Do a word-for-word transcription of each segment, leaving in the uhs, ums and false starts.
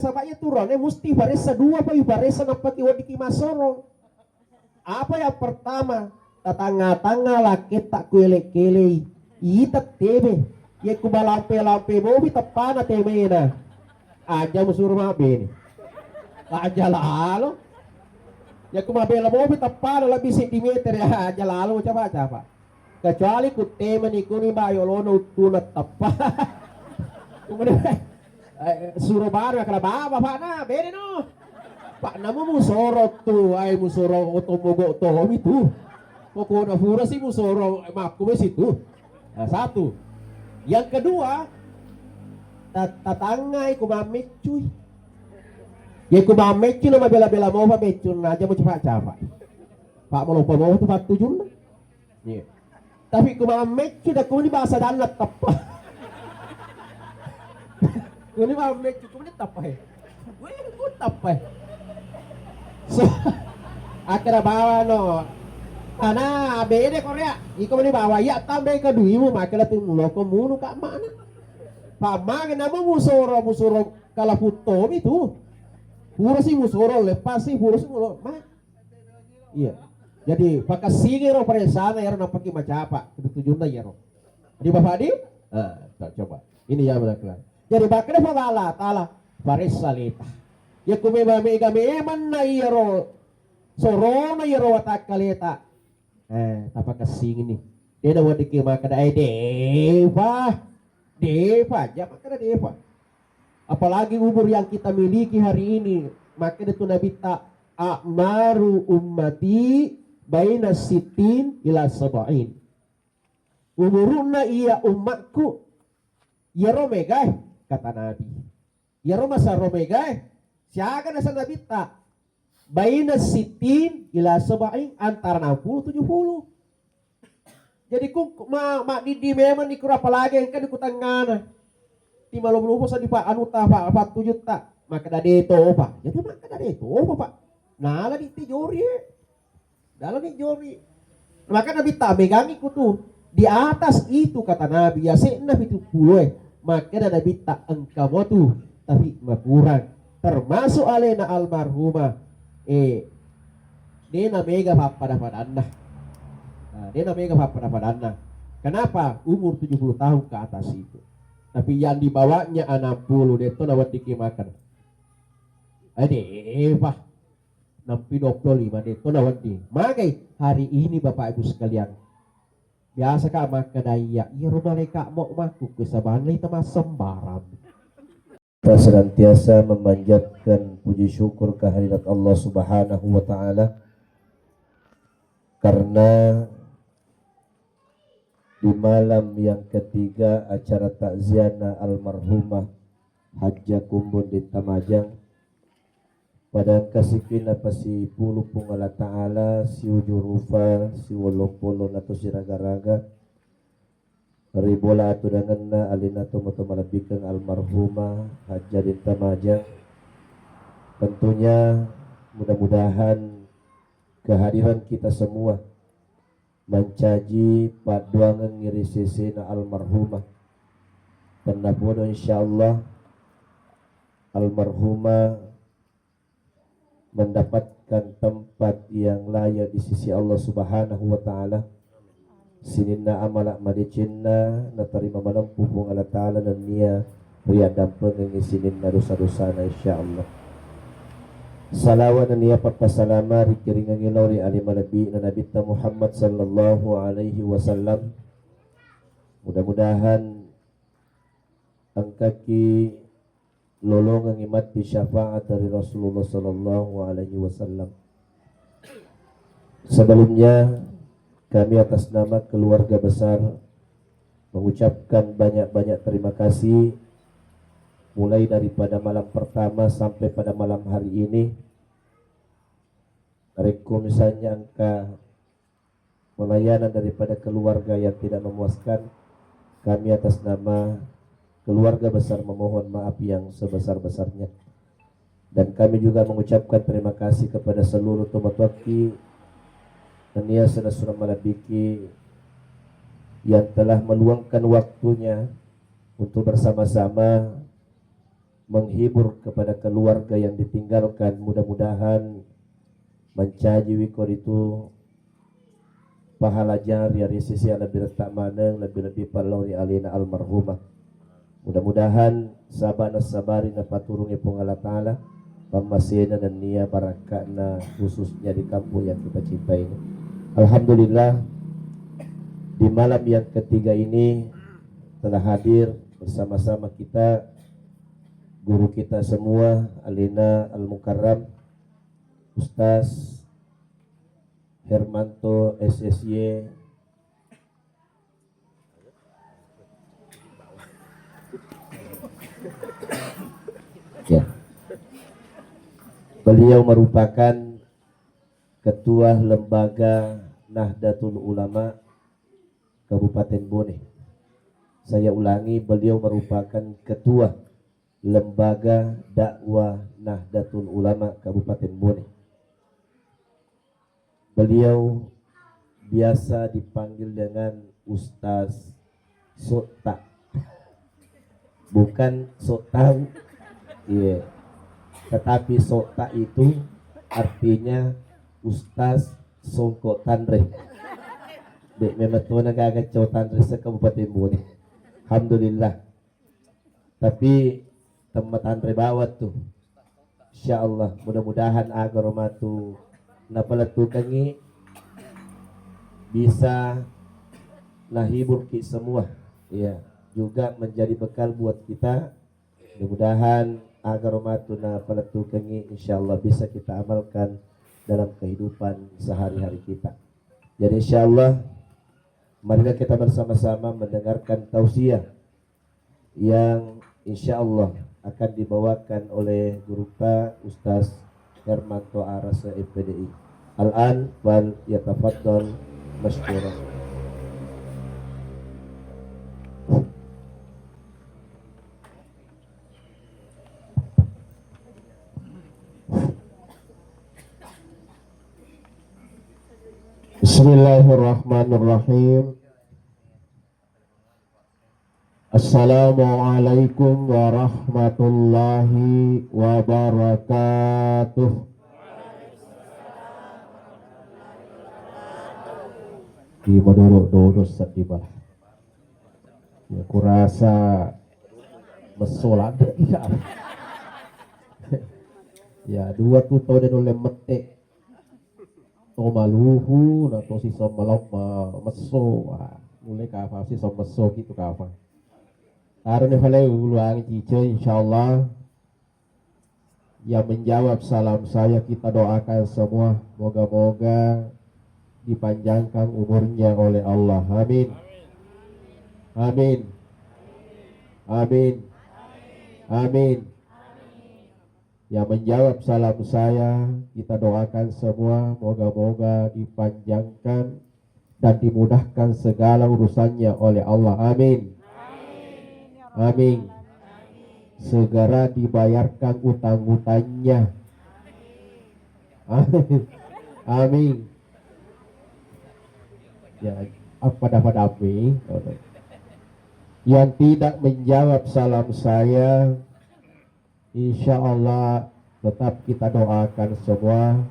Saba' iya turane musti paressa dua pa, paressa nappaki weddikki massoro. Apa yang pertama, tatangnga-tangnga lakketta ku ele-kelei, ita tebe. Ye ku malampe-lampe mopi teppana temena. Aja musuro mabbene. Aja lalo. Ye ku mabela mopi teppana lebih seddi meter, aja lalo capa-capa. Kecuali ku temani kuni bayolona uttuna teppa. Kemudian Eh, suro baru kala baba, Pak, na, bene no. Pak, namu musoro tu, ai musoro oto mogo tomi tu. Pokokna pura si musoro, eh, makku besi tu. Nah, satu. Yang kedua, ta-, tatangngai ku mammeccui. Ya ku mammeccu na mabela-bela mau pa meccu na aja mau cepat-cepat. Pak, mau lupa mau tu patujunna. Iya. Tapi ku mammeccu da kuni bahasa danna teppa. Kuni mammeccu, kuni teppa he. Gue ku teppa he. So, akhirnya bawa no. Ana bede Korea. Iko meni bawa iya tambe ke duimu makela tu muloko munu ka mana. Pamange nama musoro musoro kala puttomi tu. Pura si musoro lepas si pura si mulo. Ma. Iya. Jadi, pakessingi ro paressana ero nappaki macapa. Itu tujunna iyaro. Jadi, Bapak di? Ah, tak coba. Ini ya, benar. Jadi, makkeda Puang Allah Taala, paressa leta. Ya, ku memang mega memanna iyaro sorona iyaro watakkaleta. Eh, tapakessingi ni. Dena weddikki makkeda, eh, depa. Depa, aja makkeda depa. Apalagi umur yang kita miliki hari ini, makkeda tu Nabitta, "A'maru ummati baina sittin ila sab'in." Umurunna iya ummakku, iyaro megae, kata Nabi. Iyaro masaro megae, siaga nasa Nabitta, baina sittin ila sab'in, antara enam puluh tujuh puluh. Jadi ku ma-, maddiddi memang ni kura apalagi engka di kutangngana. Ti malom-lomo sa di pa anu ta pa, pa tuju ta. Makkeda de topa. Jadi makkeda de topa, Pak. Nala di tijori, eh. Dalam ni jori. Maka Nabitta megangi kutu. Di atas itu kata Nabi, yase'na pitu puluh e. Makkeda Nabitta engka motu, tapi makurang. Termasuk alena almarhumah. Eh, dena mega pappada-padanna. Nah, dena mega pappada-padanna. Kenapa? Umur tujuh puluh tahun ke atas itu. Tapi yang dibawanya enam puluh, de to naweddikki makan. Ade, Pak. Nampi dua puluh lima de to nawedding. Magai hari ini Bapak Ibu sekalian. Biasa ka makkeda iya, iyaro malaika mo makkukkue sabanna ita massembarang. Kita senantiasa memanjatkan puji syukur kehadirat Allah Subhanahu wa Ta'ala, karena di malam yang ketiga acara takziahna almarhumah Hajjah Kumbun Detta Majang, pada engka sipi napasipulu Puang Allah Ta'ala, siuju rufa, siwollong-pollong atau siraga-raga, ri bola atudangenna alena tomatoa malebbikeng almarhumah Hajjah Detta Majang. Tentunya mudah-mudahan kehadiran kita semua mancaji paddoangengngi ri sesena almarhumah. Tennapodo insyaallah almarhumah mendapatkan tempat yang layak di sisi Allah Subhanahu wa Ta'ala. Sininna amala madecenna natarima malempu Puang Allah Ta'ala nennia riaddampengengngi sininna dosa-dosana, insyaallah. Salawa nennia pappasalama rikiringengngi lao ri ale malebbi'na Nabitta Muhammad sallallahu alaihi wasallam. Mudah-mudahan engkaki lolongengngi matti syafaat dari Rasulullah sallallahu alaihi wasallam. Sebelumnya, kami atas nama keluarga besar mengucapkan banyak-banyak terima kasih, mulai daripada malam pertama sampai pada malam hari ini. Rekko misalnya engka pelayanan daripada keluarga yang tidak memuaskan, kami atas nama keluarga besar memohon maaf yang sebesar-besarnya. Dan kami juga mengucapkan terima kasih kepada seluruh tomatoakki nennia sena-sena malebbiki yang telah meluangkan waktunya untuk bersama-sama menghibur kepada keluarga yang ditinggalkan. Mudah-mudahan mancajiwi koritu pahala jariah ri sisi lebbi retta maneng, lebbi-lebbi pallao ri alena almarhumah. Mudah-mudahan sabana sabari napaturungi Puang Allah Ta'ala pammasena nennia barakka'na, khususnya di kampung yang kita cintai ini. Alhamdulillah, di malam yang ketiga ini telah hadir bersama-sama kita guru kita semua, alena Al-Mukarram Ustaz Hermanto, S S Y. Ya. Beliau merupakan Ketua Lembaga Nahdlatul Ulama Kabupaten Bone. Saya ulangi, beliau merupakan Ketua Lembaga Dakwah Nahdlatul Ulama Kabupaten Bone. Beliau biasa dipanggil dengan Ustaz Sota. Bukan sok tahu. Iya. Tetapi Sota itu artinya Ustaz Songkok Tanre. Dek, memang tona gaga cau tanre se Kabupaten Bone. Alhamdulillah. Tapi temmatanre bawang tu. Insyaallah, mudah-mudahan agaro matu napalettukengngi bisa nahibur ki semua, ya, juga menjadi bekal buat kita. Mudah-mudahan agaro matu napalettukengngi, insyaallah bisa kita amalkan dalam kehidupan sehari-hari kita. Jadi insyaallah, marilah kita bersama-sama mendengarkan tausiah yang insyaallah akan dibawakan oleh guru ta Ustaz Hermanto Arasa, M P D I. Al-an fal yatafaddal masykuran. Bismillahirrahmanirrahim. Assalamualaikum warahmatullahi wabarakatuh. Di madoro-doro seddi bala. Ya, kurasa messo ladde iya. Ya, dua tu tau de nulle mette. To maluhu na to siseng malau ma-, messo. Wah, nulle kafa siseng messo gitu kafa. Taroni fale uluang cice, insyaallah. Yang menjawab salam saya kita doakan semua, moga-moga dipanjangkan umurnya oleh Allah. Amin. Amin. Amin. Amin. Yang menjawab salam saya, kita doakan semua, moga-moga dipanjangkan dan dimudahkan segala urusannya oleh Allah. Amin. Amin. Segera dibayarkan utang-utangnya. Amin. Amin. Ya, apa dapat api? Yang tidak menjawab salam saya, insyaallah tetap kita doakan semua.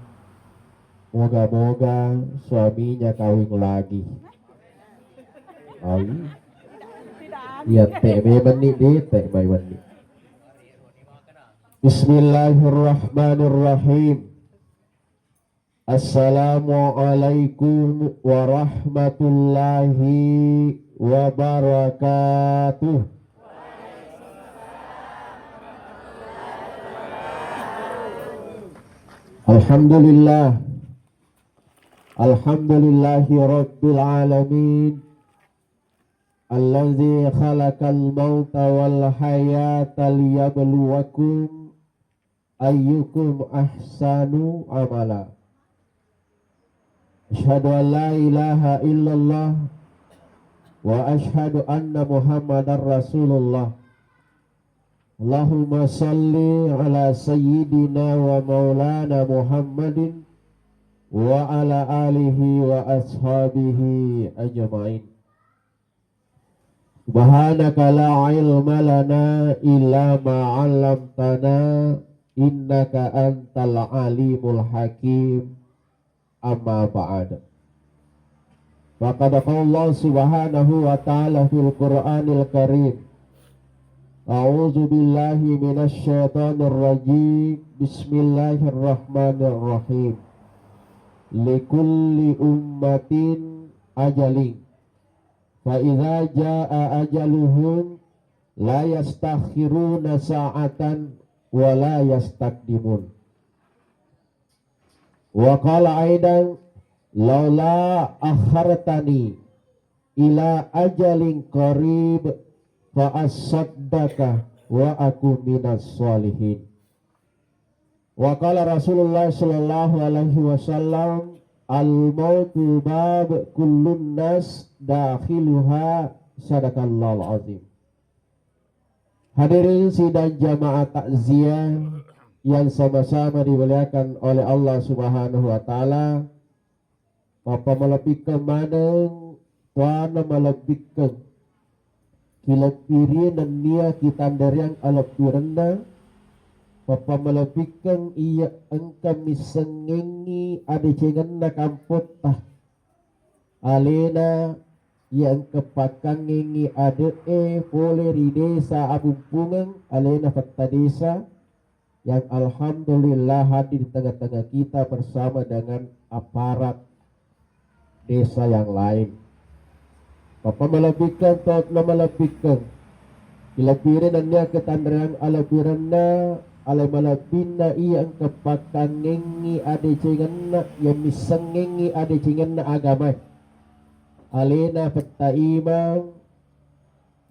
Moga-moga suaminya kawin lagi. Ai. Iya, te memang ni, di te mai wenni. Bismillahirrahmanirrahim. Assalamualaikum warahmatullahi wabarakatuh. Alhamdulillah. Alhamdulillahi rabbil alamin. Allazi khalaqal mauta wal hayata liyabluwakum ayyukum ahsanu amala. Asyhadu an la ilaha illallah wa asyhadu anna Muhammadar Rasulullah. Allahumma salli ala sayyidina wa maulana Muhammadin wa ala alihi wa ashabihi ajma'in. Subhanaka la ilma lana illa ma 'allamtana innaka antal alimul hakim. Amma ba'd. Faqad qala Allah subhanahu wa ta'ala fil Qur'anil Karim. A'udzu billahi minasy syaithanir rajim. Bismillahirrahmanirrahim. Likulli ummatin ajalin. Fa idza jaa ajaluhum la yastakhiruna sa'atan wa la yastaqdimun. Wa qala aidan, "Laula akhartani ila ajalin qarib fa asaddaqa wa aku minas sholihin." Wa qala Rasulullah sallallahu alaihi wasallam, "Al mautu bab kullun nas dakhiluha." Sadaqallahul azim. Hadirin sidang jamaah takziah yang sama-sama dimuliakan oleh Allah Subhanahu wa Ta'ala, pappamalebbikkeng maneng tuana malebbikkeng. Kilebbiri nennia kitandareang alebbirenna, pappamalebbikkeng iya engka missengengngi adecengenna kampotta. Alena iya engka pakkangengngi ade'e pole ri desa Abumpungeng, alena Petta Desa, yang alhamdulillah hadir di tengah-tengah kita bersama dengan aparat desa yang lain. Pappamalebbikkeng to na malebbikkeng. Kilebbiri nennia ketanreang alebbirenna, ale malebbinna iya engka pakkangengngi adecengenna, iya missengengngi adecengenna agamae. Alena Petta Imang,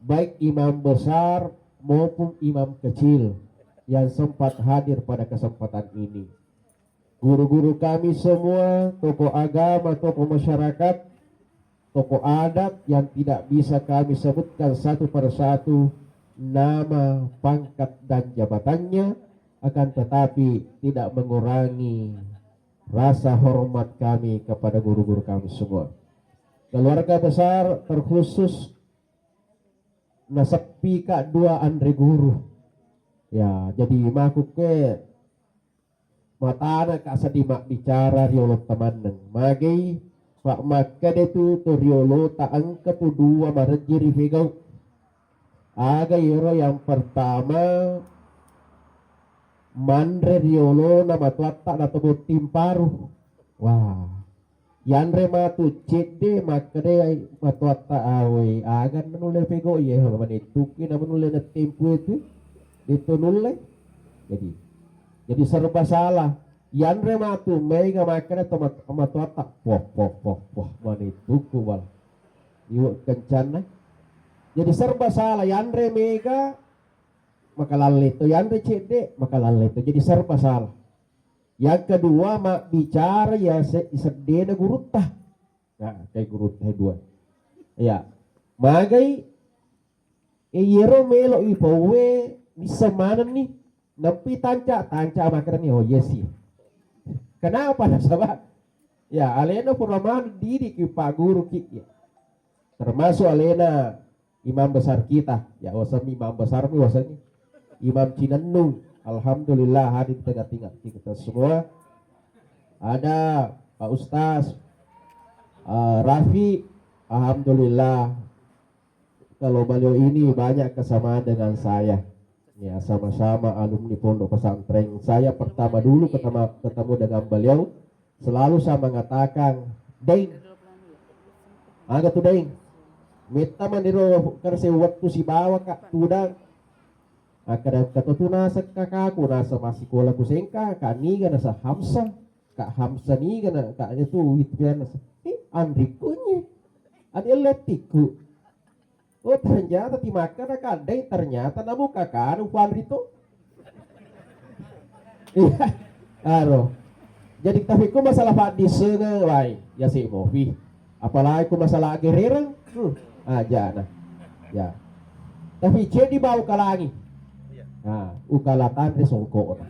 baik imam besar maupun imam kecil yang sempat hadir pada kesempatan ini. Guru-guru kami semua, tokoh agama, tokoh masyarakat, tokoh adat yang tidak bisa kami sebutkan satu per satu nama, pangkat, dan jabatannya, akan tetapi tidak mengurangi rasa hormat kami kepada guru-guru kami semua. Keluarga besar terkhusus naseppi ka dua anre guru. Ya, jadi makukke matana ka seddi mabbicara riolo tamanneng. Magai, pa makkeda tu to riolo ta engka tu dua marejji ri pegau. Aga iyaro yang pertama manre riolona matuatta na to botting paru. Wah. Yanre matu cedde makkedai matuatta awei, aga nulle pegau iya manettuki na nulle nettempu itu itu nulle. Jadi, jadi serba salah. Yanre matu mega makkeda to mat-, matuatta poh poh poh poh manettuku bal. Iwa kencanna. Jadi serba salah, yanre mega makalalle to, yanre cedde makalalle to. Jadi serba salah. Yang kedua, mabbicara ya se-, seddena gurutta. Nah, kayak gurutta dua. Ya. Magai e, iyero melo ipauwe nisseng manenni. Nampi tanca, tanca makerni, oh iya sih. Kenapa? Nasaba ya alena pura maneng didiki paguru ki ya. Termasuk alena imam besar kita, ya, wasenni imam besar mi wasenni. Imam Cinennung, alhamdulillah hadir di tengah-tengah kita semua. Ada Pak Ustaz, eh, Rafi, alhamdulillah. Kalau beliau ini banyak kesamaan dengan saya. Ya, sama-sama alumni Pondok Pesantren. Saya pertama dulu ketemu, ketemu dengan beliau, selalu saya mengatakan, "Deng, aga tu, Deng? Metta maniro kerse waktu sibawa ka tudang." Akkeda, "Engka to tu naseng kakaku, naseng massikola ku sengka, ka niga naseng Hamsa, ka Hamsa niga na, ka itu witu pian naseng." Eh, anrikku nye. Adi lettiku. Oh, ternyata ti makkeda ka Deng, ternyata namu kakanu Fahri tu. Iya. Aro. Jadi tapi ku masalah paddissengeng wai, ya si Mofi. Apalagi ku masalah agerereng. Hmm. Aja nah. Ya. Tapi ceddi bau kalangi. Nah, ukala tanre songkok.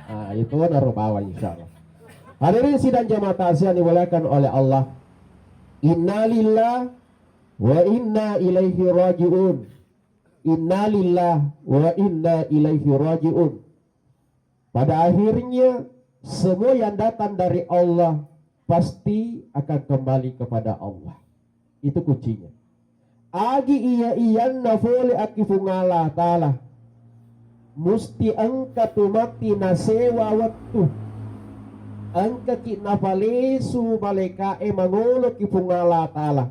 Nah, itu naro bawa insyaallah. Hadirin sidang jamaah takziah dimuliakan oleh Allah. Innalillah Wa inna ilaihi raji'un. Innalillah wa inna ilaihi raji'un. Pada akhirnya, semua yang datang dari Allah pasti akan kembali kepada Allah. Itu kuncinya. Agi iya-iyanna fole aki Puang Allah Ta'ala, musti engka tu matti nasewa wettu. Engkaki nafalesu malaika'e mangoloki Puang Allah Ta'ala.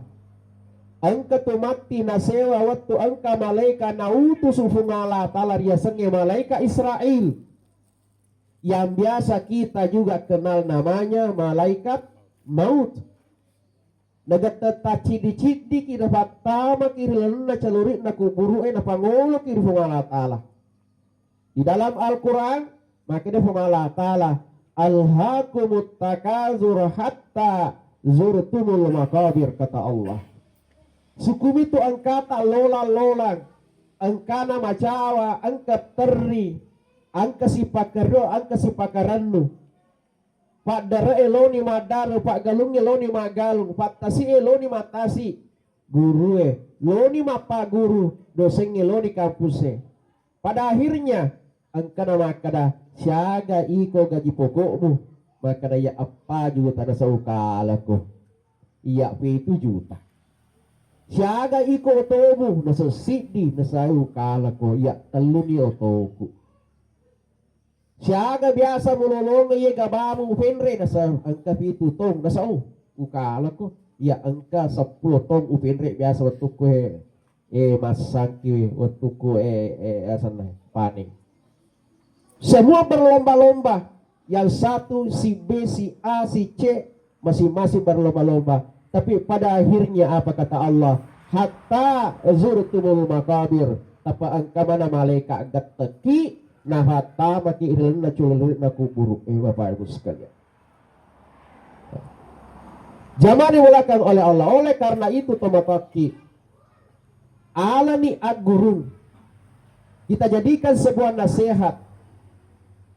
Engka tu matti nasewa wettu, engka malaika nautusu Puang Allah Ta'ala riasengnge malaika Israil. Yang biasa kita juga kenal namanya malaikat maut. Nagetta tacciddi-ciddiki nafattamaki ri lalenna calori'na kuburu'e napangoloki ri Puang Allah Ta'ala. Di dalam Al-Quran, makkeda Puang Allah Ta'ala, "Alhakumut takazur hatta zurtumul maqabir," kata Allah. Sukumi tu engkata lolang-lolang, engkana macawa, engka terri, engka sipakero, engka sipakarennu. Paddare'e loni maddare, paggalungnge loni maggalung, pattasi'e loni mattasi, gurue loni mappaguru, dosengnge loni kampuse. Pada akhirnya, engkana makkada, "Siaga iko gaji pokokmu?" Makkada, "Iya eppa juta nasau kalako." "Iya pitu juta." "Siaga iko otomu?" "Nasau siddi nasau kalako." "Iya telluni otoku." "Siaga biasa mulolongeng iye gabamu upenre?" "Nasau engka pitu tong nasau ukalako." "Iya engka seppulo tong upenre biasa wettukku e, e massangki wettukku e, e asenna paning." Semua berlomba-lomba, yang satu si B, si A, si C, masing-masing berlomba-lomba. Tapi pada akhirnya apa kata Allah? "Hatta zurtumul maqabir." Tapa engka mana malaikat getteki, nafattamaki ri lalenna culurina kuburu. Eh, Bapak Ibu sekalian. Jamaah dimuliakan oleh Allah. Oleh karena itu, tomatoakki, alani aggurung. Kita jadikan sebuah nasihat.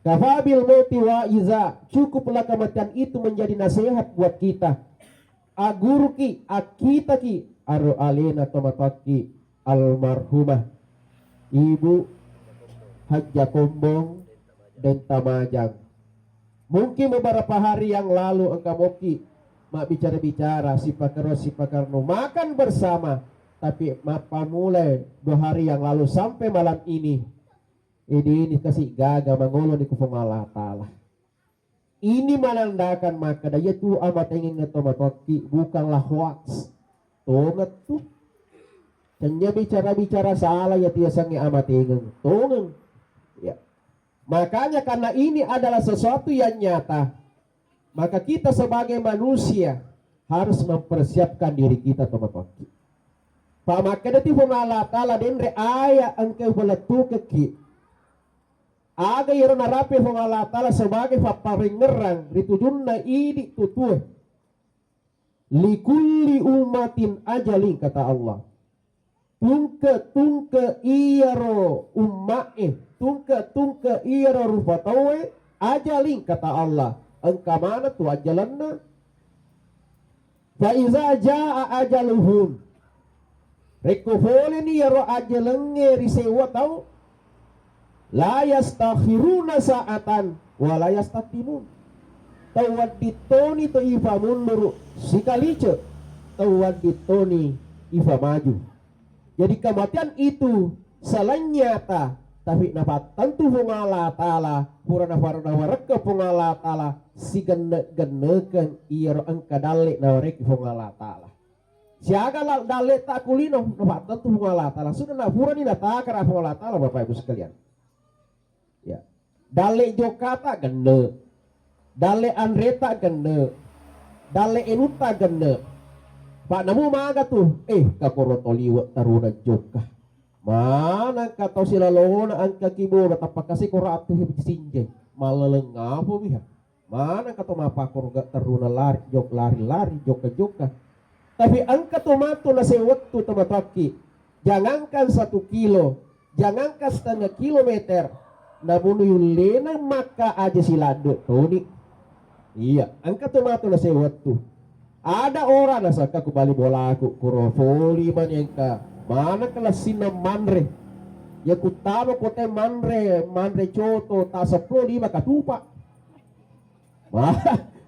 Kafa bil mauti wa'iza. Cukuplah kematian itu menjadi nasihat buat kita. Agguruki, akkitaki, aro alena tomatoakki, almarhumah Ibu Hajjah Kombong Denta Majang. Mungkin beberapa hari yang lalu engka moki mabbicara-bicara, sipakero-, sipakarno makan bersama, tapi mappamulai dua hari yang lalu sampai malam ini, eh, de' ni kasi gaga mangolo ni ku Puang Allah Ta'ala. Ini menandakan makkeda iyatu amatengeng tomatoakki bukanlah hoax. Tongeng tu. Tennia bicara-bicara salah iyatu yasengnge amatengeng. Tongeng. Ya. Makanya karena ini adalah sesuatu yang nyata, maka kita sebagai manusia harus mempersiapkan diri kita tomatoakki. Pa makkeda ti Puang Allah Ta'ala, denre aya engka upalettukekki. Aga iyaro narapi Puang Allah Ta'ala sebagai papparengngerang ri tujunna idi tutue. "Likulli ummatin ajalin," kata Allah. Tungke-tungke iyaro umma'e, tungke-tungke iyaro rupa tauwe, ajalin, kata Allah. Engka maneng tu ajalenna. "Fa iza jaa ajaluhum," rekko poleni iyaro ajalengnge ri sewwa tau, "la yastakhiruna sa'atan wa la yastaqdimun." Tau wedding toni to ifa mundur sikalice, tau wedding toni ifa maju. Jadi kematian itu selain nyata, tapi napattentu Puang Allah Ta'ala, pura nafar-, nafarekka Puang Allah Ta'ala, sigenne-gennekeng iyaro engka dalle nawarekki Puang Allah Ta'ala. Siaga la-, dalle ta ku lino, napattentu Puang Allah Ta'ala. Sudah na purani natakara Puang Allah Ta'ala, Bapak Ibu sekalian. Ya. Dalle jokkata genne. Dalle anreta genne. Dalle enutta genne. Pa namu maga tu, eh, kakoro toliwe taruna jokka. Maneng ka tau silalona engka kiboro tappa kasi koro atu sinjeng. Maleleng apa biha? Maneng ka to mappakkoro ga terruna lari, jok-, lari-lari, jokka-jokka. Tapi engka to matu nasewettu tomatoakki. Jangankan satu kilo, jangankan setengah kilometer, namun yullena makka aja siladde toni. Iya, engka to matu nasewettu. Ada orang nasakka ku bali bolaku, kuro foli mani engka maneng lessinna manre. Ya kutama kote manre, manre coto, ta seppulo lima katupa. Ma-,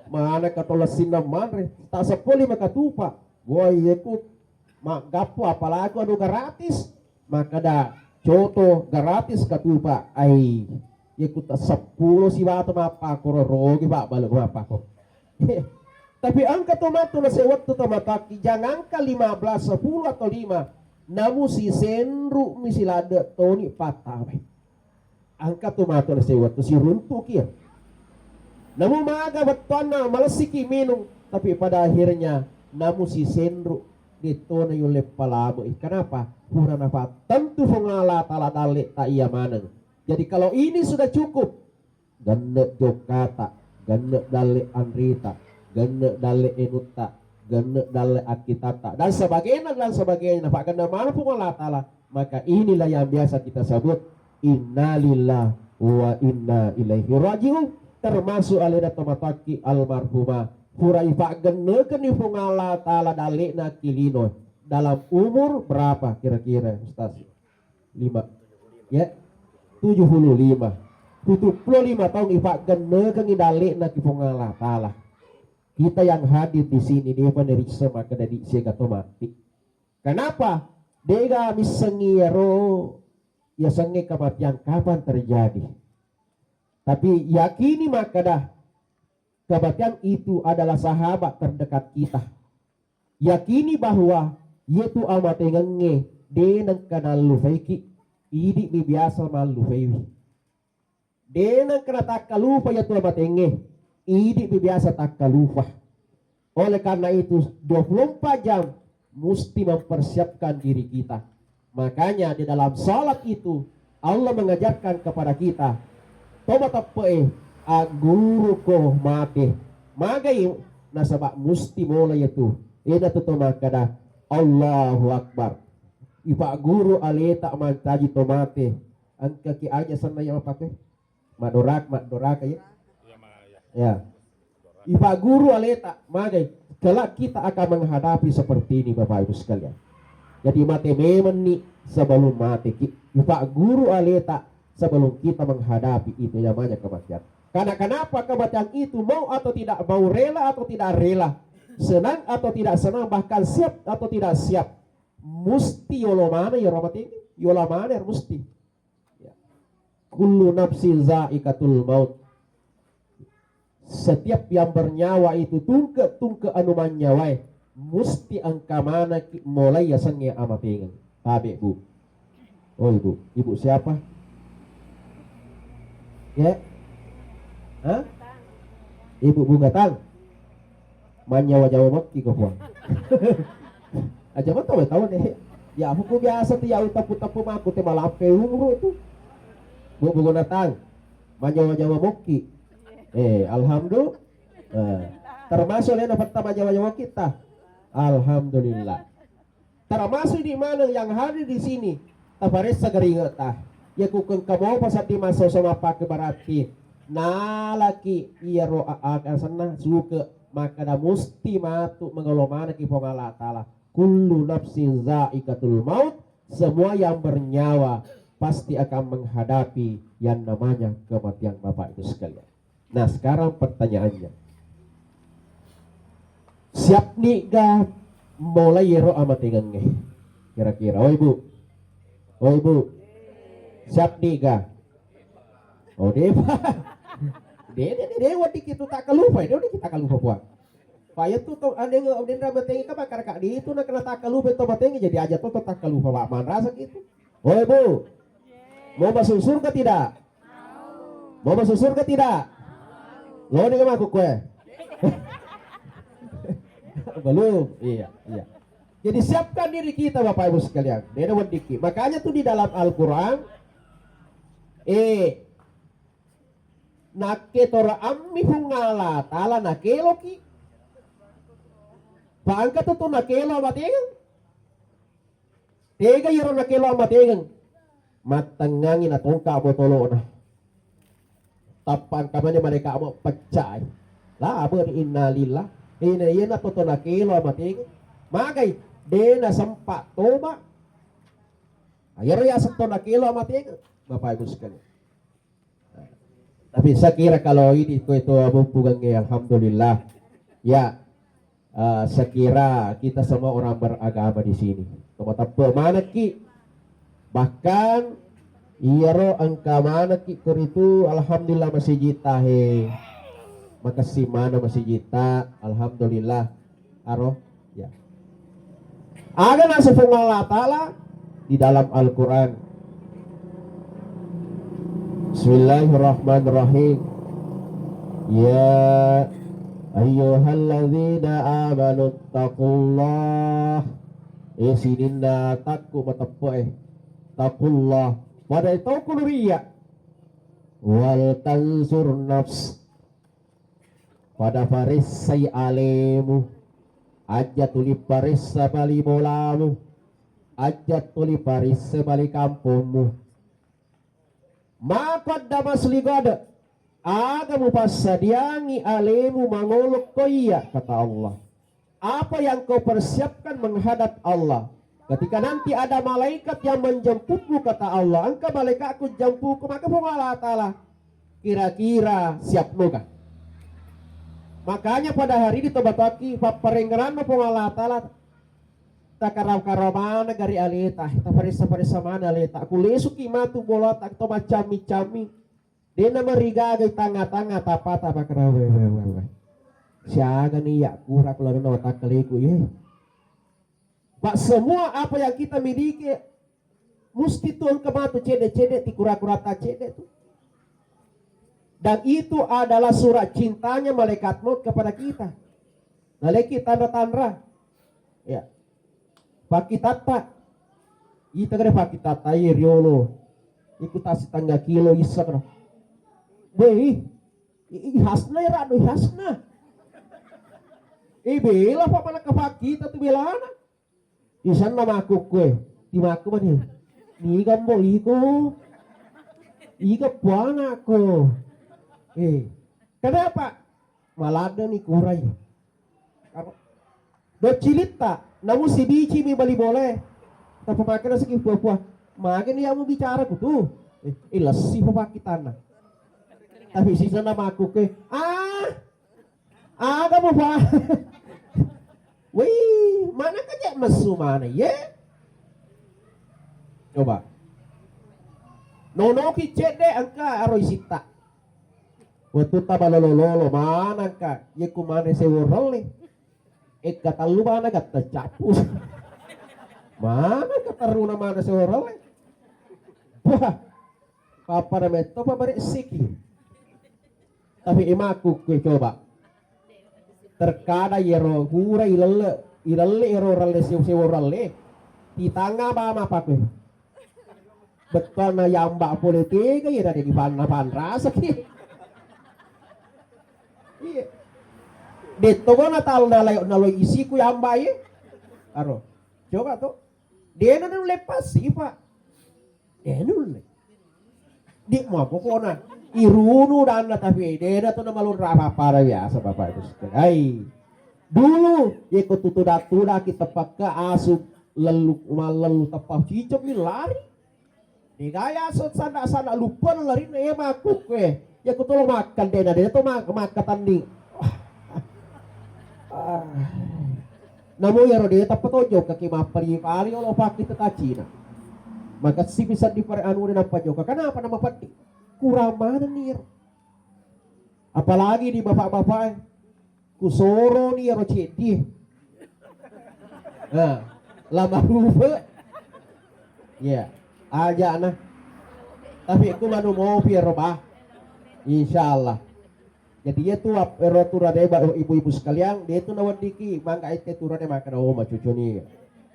maneng kato lessinna manre, ta seppulo lima katupa. Woi, yeku maggappu apalagi anu gratis. Makkeda coto gratis katupa. Ai, yeku ta seppulo siwatu mappakoro rogi, Pak, balu mappako. Tapi engka to matu nasewettu to matakki, jangankan lima belas, sepuluh atau lima, namu sisenru mi siladde toni pattawai. Engka tu matu nasewettu siruntuki. Namu maga wettuanna malessiki minung, tapi pada akhirnya namu sisenru dettona yulle palamui. Kenapa? Pura nafattentu Puang Allah Taala dalle ta iya maneng. Jadi kalau ini sudah cukup, genne jokkata, genne dalle anrita, genne dalle enutta, genne dalle akkitatta, dan sebagainya, dan sebagainya. Napagenne maneng Puang Allah Taala. Maka inilah yang biasa kita sebut innalillah wa inna ilaihi rajiun. Termasuk alena tomatakki almarhumah, pura ipaggennekenni Puang Allah Taala dallena ki lino. Dalam umur berapa kira-kira, Ustaz? Lima. Ya, tujuh puluh lima. Tujuh puluh lima tahun ipaggennekenni dallena ki Puang Allah Taala. Kita yang hadir di sini, depa neriksa makkeda di siaga to mati. Kenapa? Dega missengi ero yasengnge kematian kapan terjadi. Tapi yakini makkeda kematian itu adalah sahabat terdekat kita. Yakini bahwa yetu amatengengnge de nengka nallufaiki, idi mi biasa mallufaiwi. De nengka natakkalupa yatu amatengnge, idi mi biasa takkalupa. Oleh karena itu, dua puluh empat jam musti mempersiapkan diri kita. Makanya di dalam salat itu Allah mengajarkan kepada kita, to mateppe'e, agguruko mate. Magai? Nasaba musti mola yatu. Ena tu to makkeda, Allahu Akbar. Ipagguru aleta mancaji to mate. Engkaki aja senna iya mappake. Maddorak-, maddoraka ya. Ya. Ipagguru aleta, magai, kelak kita akan menghadapi seperti ini, Bapak Ibu sekalian. Jadi mate memenni sebelum mate ki. Ipagguru aleta sebelum kita menghadapi itu namanya kematian. Karena kenapa kematian itu, mau atau tidak mau, rela atau tidak rela, senang atau tidak senang, bahkan siap atau tidak siap, musti yolo mana ya, Ramadan, yola mana musti. Ya. Kullu nafsin zaikatul maut. Setiap yang bernyawa itu, tungke-tungke anu manyawae, musti engka manaki molai yasengnge amatengeng. Tabe, Bu. Oh, Ibu. Ibu siapa? Ya? Hah? Ibu Bunga Tang. Manyawa-nyawa mekki ko, Puang. Aja mo tau, tau ne. Ya, aku biasa tu ya, uteppu-teppu mako te malampe umur tu. Bu, Bu Gunatang, manyawa-nyawa mokki. Eh, alhamdulillah. Eh, termasuk lena pertama nyawa-nyawa kita. Alhamdulillah. Termasuk di mana yang hadir di sini, taparessa gari ta. Ya ku kengka mopa sati masa sama pakai berarti. Nalaki iya ro a-, a-, asenna suke, maka da musti matu mengolo manaki Puang Allah Taala. Kullu nafsin zaikatul maut, semua yang bernyawa pasti akan menghadapi yang namanya kematian, Bapak Ibu sekalian. Nah, sekarang pertanyaannya, siap niga mulai ero amatengengnge? Kira-kira, oh Ibu, oh Ibu, siap niga? Oh, depa. De, de, de, de, weddikki tu takkalupa, de, weddikki takkalupa, Puang. Pak, ya tu, to, ada yang, ada yang matenge ka, bakar ka, di itu nak kena takkalupa, to matenge, jadi aja to, to takkalupa, Pak, manrasa gitu. Oi, Bu. Mau masuk surga tidak? Mau masuk surga tidak? Lo ni kemaku kue. Belum. Iya, iya. Jadi siapkan diri kita, Bapak Ibu sekalian. Beda weddikki. Makanya tuh di dalam Al-Quran, eh, nakke tora ammi Puang Allah Taala nakeloki. Pangka tu tu nakelo amatengeng. Tega iyaro nakelo amatengeng. Mattengngangi natongka botolona. Tappang kamane mereka mau pecah. Lah, apa ni innalillah. Ina iyana toto nakelo amatenga. Magai, de nasempa toba. Ayaro yaseng to nakelo amatenga. Bapak Ibu sekalian. Tapi saya kira kalau ini ko itu amumpugangnge, alhamdulillah. Ya, eh, saya kira kita semua orang beragama di sini. Tomateppe manekki. Bahkan iyaro engka manekki koritu, alhamdulillah, masijita he. Makessing maneng masijita, alhamdulillah. Aro, ya. Aga naseng Puang Allah Ta'ala di dalam Al-Quran. Bismillahirrahmanirrahim. Ya ayyuhalladzina amanu taqullah. Eh, sininna takku mateppe, eh. Taqullah. Pada tau kuluriya. Wal tanzur nafs. Pada paressai alemu, aja tuli paressa bali bolamu, aja tuli paressa bali kampommu. Ma qaddamat li ghad, aga mupassadiangi alemu mangolo ko iya, kata Allah. Apa yang kau persiapkan menghadap Allah. Ketika nanti ada malaikat yang menjemputmu, kata Allah, engka malaikatku jemputku, maka Puang Allah Ta'ala, kira-kira siap moga? Makanya pada hari ini tobataki papparengngeranna Puang Allah Ta'ala, takarau-karau mana gari aleta, taparessa-paressa mana aleta, kulesuki matu bolata, to macami-cami. Dena marigaga tangnga-tangnga tapata pakara we, we, we, we. Siaga ni ya kura kula dena watakka leku ye. Pak, semua apa yang kita miliki mesti tuh engka matu cede-cede ti kura-kura ta cede tu. Dan itu adalah surat cintanya malaikat maut kepada kita. Naleki tanra-tanra. Ya. Pakkitatta. Ita kada pakkitatta ye riolo. Iku tasi tangga kilo isa kada. Wei. I, i hasna ya rado hasna. Eh, bela pa mana kapakita tu belana. Isanna makukkue. Ti makku mani. Niga mbo iko. Iga puanakku. Eh, kenapa? Maladde ni kurai. Apa? Docilitta, namu sibici mi bali bole. Tapi makanya segi pua-pua. Mageni yamu bicara kutu. Eh, eh, lessi pa pakkitana. Tapi sisa nama aku ke, ah, aga mo pa. Wih, mana kejak mesu mana ye? Coba. Nonoki cedde engka aro isitta. Wettu ta balolo-lolo mana engka ye ku mana sewo relle. Ekka tallu mana gatta cappu. Mana engka teruna mana sewo relle. Wah. Pappada metto pa bare siki. Tapi imakku kue coba. Terkadang yero hura ilelle, ilelle ero ralle sewo-sewo ralle. Titanga mama pakue. Bettuanna yamba pole tega ya dadi panna panrasaki. Iya. Detto gona tal nalai naloi isiku yamba ye. Aro. Coba to. Dena nulle pasti, Pak. Dena nulle. Di mau pokona irunu danna tapi dena tu nama lura apa-apa biasa Bapak Ibu sekalian. Hai. Dulu yeko tutu datu daki tepakka asu lelu malelu tepak cicok ni lari. Digaya asu sana-sana lupa lari ne maku kue. Yeko tolo makan dena dena tu mak makan tanding. Ah. Namo iyaro de tappa to jokka ki mappari-pari olo pakki tetacina. Makessing bisa dipare anu de nappa jokka. Kenapa nama peddi? Kurang mana ni iyaro. Apalagi di bapak-bapak, eh. Kusoro ni iyaro ceddi. Nah, lama rupa. Iya, aja nah. Tapi aku manu mau pi iyaro bah. Insyaallah. Jadi iya tu ap- ero turane ba ibu-ibu sekalian, de tu naweddiki mangga ette turane makkeda, oh macucu ni.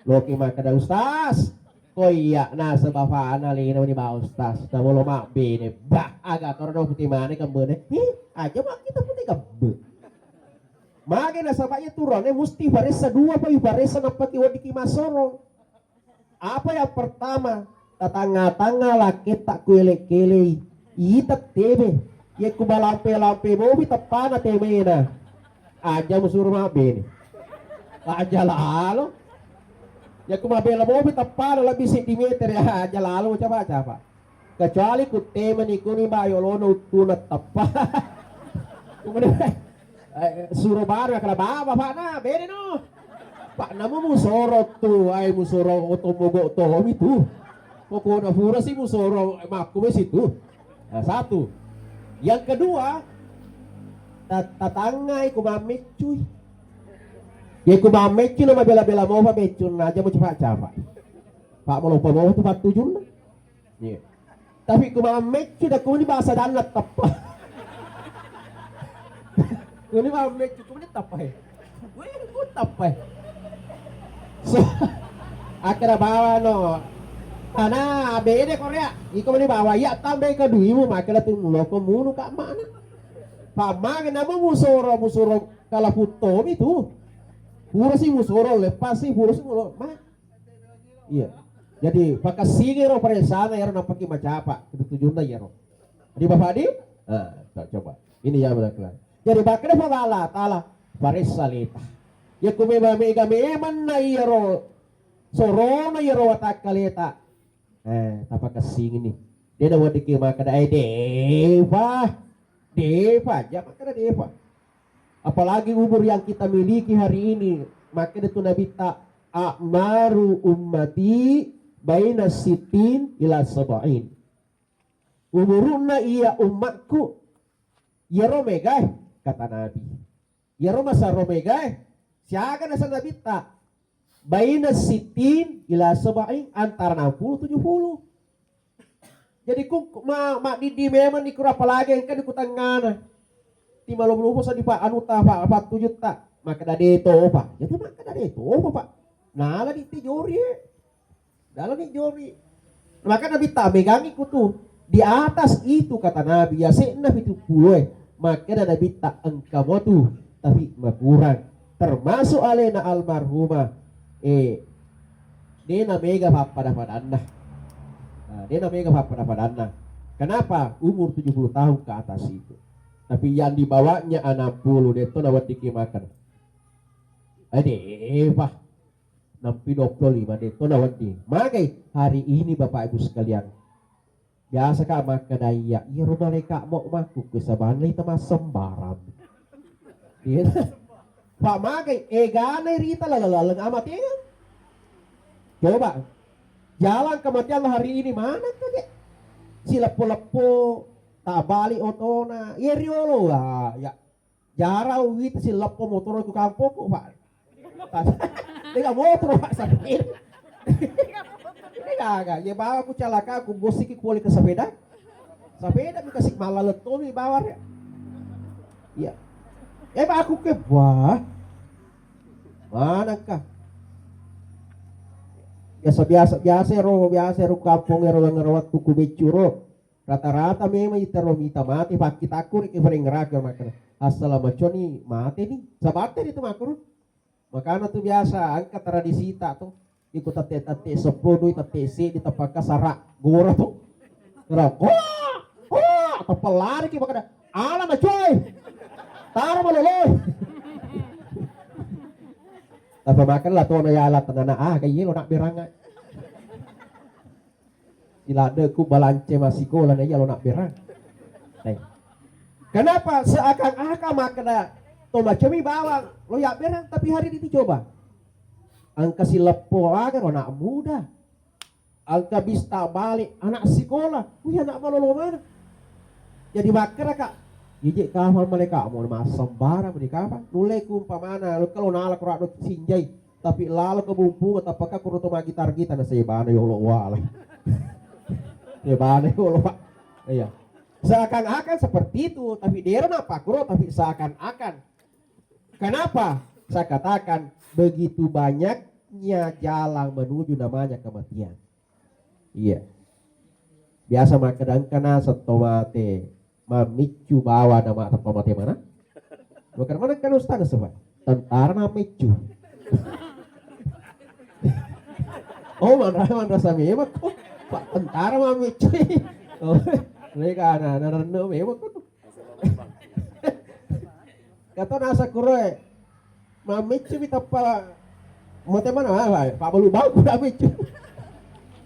Loki makkeda, ustaz. Ko iya nasaba fana lino ni ba ustaz. Tawolo mabbene. Bah, aga toro no putih mane kembene. Hi, aja mak kita putih kembe. Mage nasaba iya turane musti paressa dua pa iparessa nappaki weddiki masoro. Apa yang pertama, tatangnga-tangnga lakketta ku ele-kelei, ita teme. Ye ku balampe-lampe mobi teppana temena. Aja musuro mabbene. Aja lalo. Ya ku mabela mopi teppana lebih seddi meter ya, aja lalo capa-capa. Kecuali ku temani kuni ba yolono uttuna teppa. Kemudian, eh, suro baru ya kala baba, Pak, na, bene no. Pak, namu musoro tu, ai musoro oto mogok tomi tu. Pokokna pura si musoro makku situ. Nah, satu. Yang kedua, ta-, tatangngai ku mammeccui. Ya ku mammeccu na mabela-bela mopa meccunna aja mucapa-capa. Pak, malopa mopa tu pattujunna. Iya. Tapi ku mammeccu da kuni bahasa danna teppa. Kuni mammeccu kuni teppa he. Weh, ku teppa he. So, akhirnya bawa no. Ana bede Korea. Iko meni bawa iya tambe ke duimu makanya tu muloko munu kak mana. Pamange namu musoro, musoro kala puttomi tu. Pura si musoro lepas si pura si mulo. Ma. Iya. Jadi pakassingi ro paressana ero napaki macapa. Itu tujunna iyaro. Jadi Bapak Adi, nah, tak coba. Ini ya benar. Jadi bakne pagala tala paressa leta. Ya ku mega mega memanna iyaro sorona iyaro watakkaleta. Eh, tapakessingini. Dena weddikki makkeda, eh, depa. Depa, aja makkeda depa. Apalagi umur yang kita miliki hari ini, makkeda tu Nabitta, "A'maru ummati baina sittin ila sab'in." Umurunna iya ummakku, iyaro megae, kata Nabi. Iyaro masaro megae, siaga nasa Nabitta, baina sittin ila sab'in, antara enam puluh tujuh puluh. Jadi ku ma, maddiddi memang ni kura apalagi engka di kutangngana. Ti malompo-lompo sa di pa anu ta pa, pa tujuh ta. Makkeda de topa. Jadi makkeda de topa, Pak. Nala di ti jori, eh. Dalam ni jori. Maka Nabitta megangi kutu. Di atas itu kata Nabi, yase'na pitu pulo e. Makkeda Nabitta engka motu, tapi makurang. Termasuk alena almarhumah. Eh, dena mega pappada-padanna. Nah, dena mega pappada-padanna. Kenapa? Umur tujuh puluh tahun ke atas itu. Tapi yang di bawahnya enam puluh, detto naweddikki makan. Ade, Pak. Nampi dua puluh lima de to nawedding. Magai hari ini Bapak Ibu sekalian. Biasa ka makkeda iya, iya ro malaika mo makku ke sabanna ita massembarang. Iya. Pak magai egana rita lalaleng amatengan. Coba. Jalan kematian hari ini mana kage? Si leppo-leppo tak balik otona. Iya riolo ya. Jara uwita silleppo motoro ku kampokku, Pak. Tega motoro, Pak, sapeda. Ini gaga, ye bawa ku calaka, ku bosiki ku pole ke sepeda. Sepeda mi kasih malah letoni bawa ya. Iya. Eh, Pak, aku ke, wah. Manakah? Biasa-biasa, biasa ro, biasa ro kampong ro, ngero waktu ku beccu ro. Rata-rata memang itaro mita mate, pakkitakku riki parengngerake makkeda, "Assalamualaikum ni mate ni." Sabatte ritu makkuru. Makana tu biasa engka tradisita tu. Iko tette-tette seppulo doi tette seddi tapakka sara gora tu. Kera, "Koa! Koa!" Tappa lari ki makkeda, "Ala na coy! Taro maloloi!" Tapi makan lah tona yala tenana, ah, kayak lo nak berang. Siladde'ku balance massikola na iya lo nabberang. Eh. Kenapa seakan-akan makkeda to macami bawang lo yabberang, tapi hari ini coba. Engka sileppo aga ro anak muda. Engka bista balik anak sikola. Wih, anak malolo mana? Jadi makkeda ka, ije kafang maleka mo massembarang di kafang. Nulle ku umpamana lo kalau nala kurang sinjai. Tapi lalo ke bumpunga, tapaka kuro to magitar-gitar na sebana yolo wala. Sebana yolo, Pak. Iya. Seakan-akan seperti itu, tapi dero napa kuro, tapi seakan-akan. Kenapa? Saya katakan begitu banyaknya jalan menuju namanya kematian. Iya. Biasa makkeda engka naseng to mate mammiccu bawa nama teppa mate mana? Bukan mana kan ustaz sebab tentara mammiccu. Oh, mana mana rasa memang kok. Pak tentara mammiccu. Oh, mereka anak-anak rendah memang kok. Kata nasa kuroe, mameccu mi tappa mate mana, ah, Pak Balu bangku dah meccu.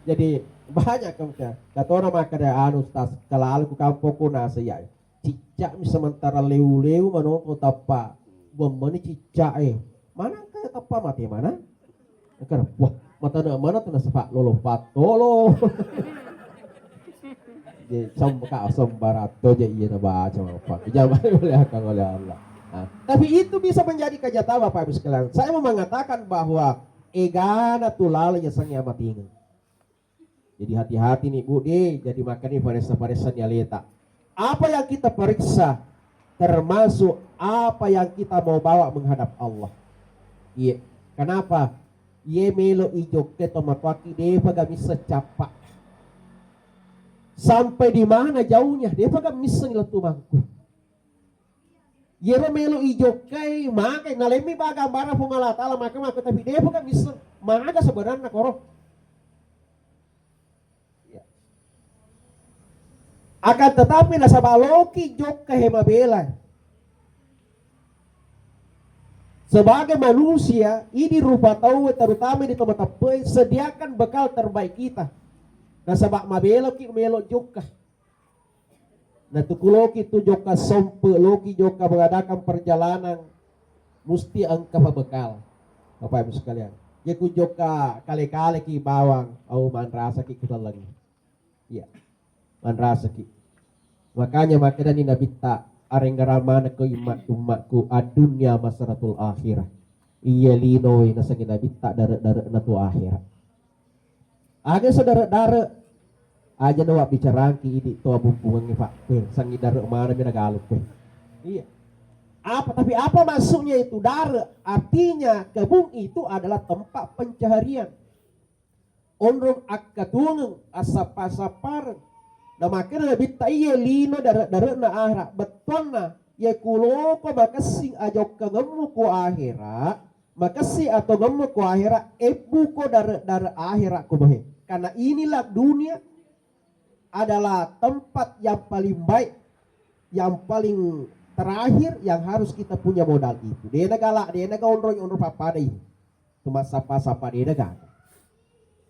Jadi banyak kamu. Kata orang makan anu, Ustaz, kalau aku kampungku nasa ya. Cicak mi sementara leu-leu manoko tappa. Buang mani cicak, eh. Mana ke tappa mate mana? Engka, wah, matana mana tu nasaba lolo pattolo. Jadi, sem-, ka sembarato je iya nabaca apa. Dijamai oleh akang oleh Allah. Nah, tapi itu bisa menjadi kajata, Bapak Ibu sekalian. Saya mau mengatakan bahwa egana tu lalo ya sang ya matinga. Jadi hati-hati nih, Bu, deh. Jadi makanya paressa-paressa nih aleta. Apa yang kita periksa termasuk apa yang kita mau bawa menghadap Allah. Iya. Kenapa? Iye melo ijokka tomatoakki depa ga misseng cappa. Sampai di mana jauhnya? Depa ga misseng lettu mangku. Yero melo ijokkai, magai, nalemmi ba gambarna Puang Allah Taala, maka, maka, tapi depa ga misseng. Maga sebenarnya koro. Ya. Akan tetapi nasaba loki jokka he mabela. Sebagai manusia, idi rupa tau, terutama di tempat tepe, sediakan bekal terbaik kita. Nasaba mabela ki melo jokka. Natuku loki tu jokka sompe, loki jokka mengadakan perjalanan, musti engka pabekal. Bapak Ibu sekalian, ya ku jokka kale-kale ki bawang, au manrasa ki kutallengi. Iya. Manrasaki. Makanya makkedani Nabitta, "Arenggarang manekko imma-, ummakku, ad-dunya masratul akhirah." Iya lino nasengngi Nabitta dare-dare'na tu akhirat. Aga sedare-dare, aja na wabbicarangki idi to abumpungengnge, Pak. Kuwe, sangi dare manami nagalu kuwe. Iya. Apa, tapi apa maksudnya itu dare? Artinya kebun itu adalah tempat pencaharian. Onrong akkatuwongeng, assappa-sappareng. Namakkeda Nabitta, "Iye lino dare-, dare'na ahera, bettuanna, iye kuloko makessing ajokkangemmu ku ahera, makessing atongemmu ku ahera, ebbuko dare-, dare ahera ku bohe." Karena inilah dunia adalah tempat yang paling baik, yang paling terakhir yang harus kita punya modal itu. Dena gala, dena ga onrong, onrong pappada ini. Cuma sapa-sapa dena gaga.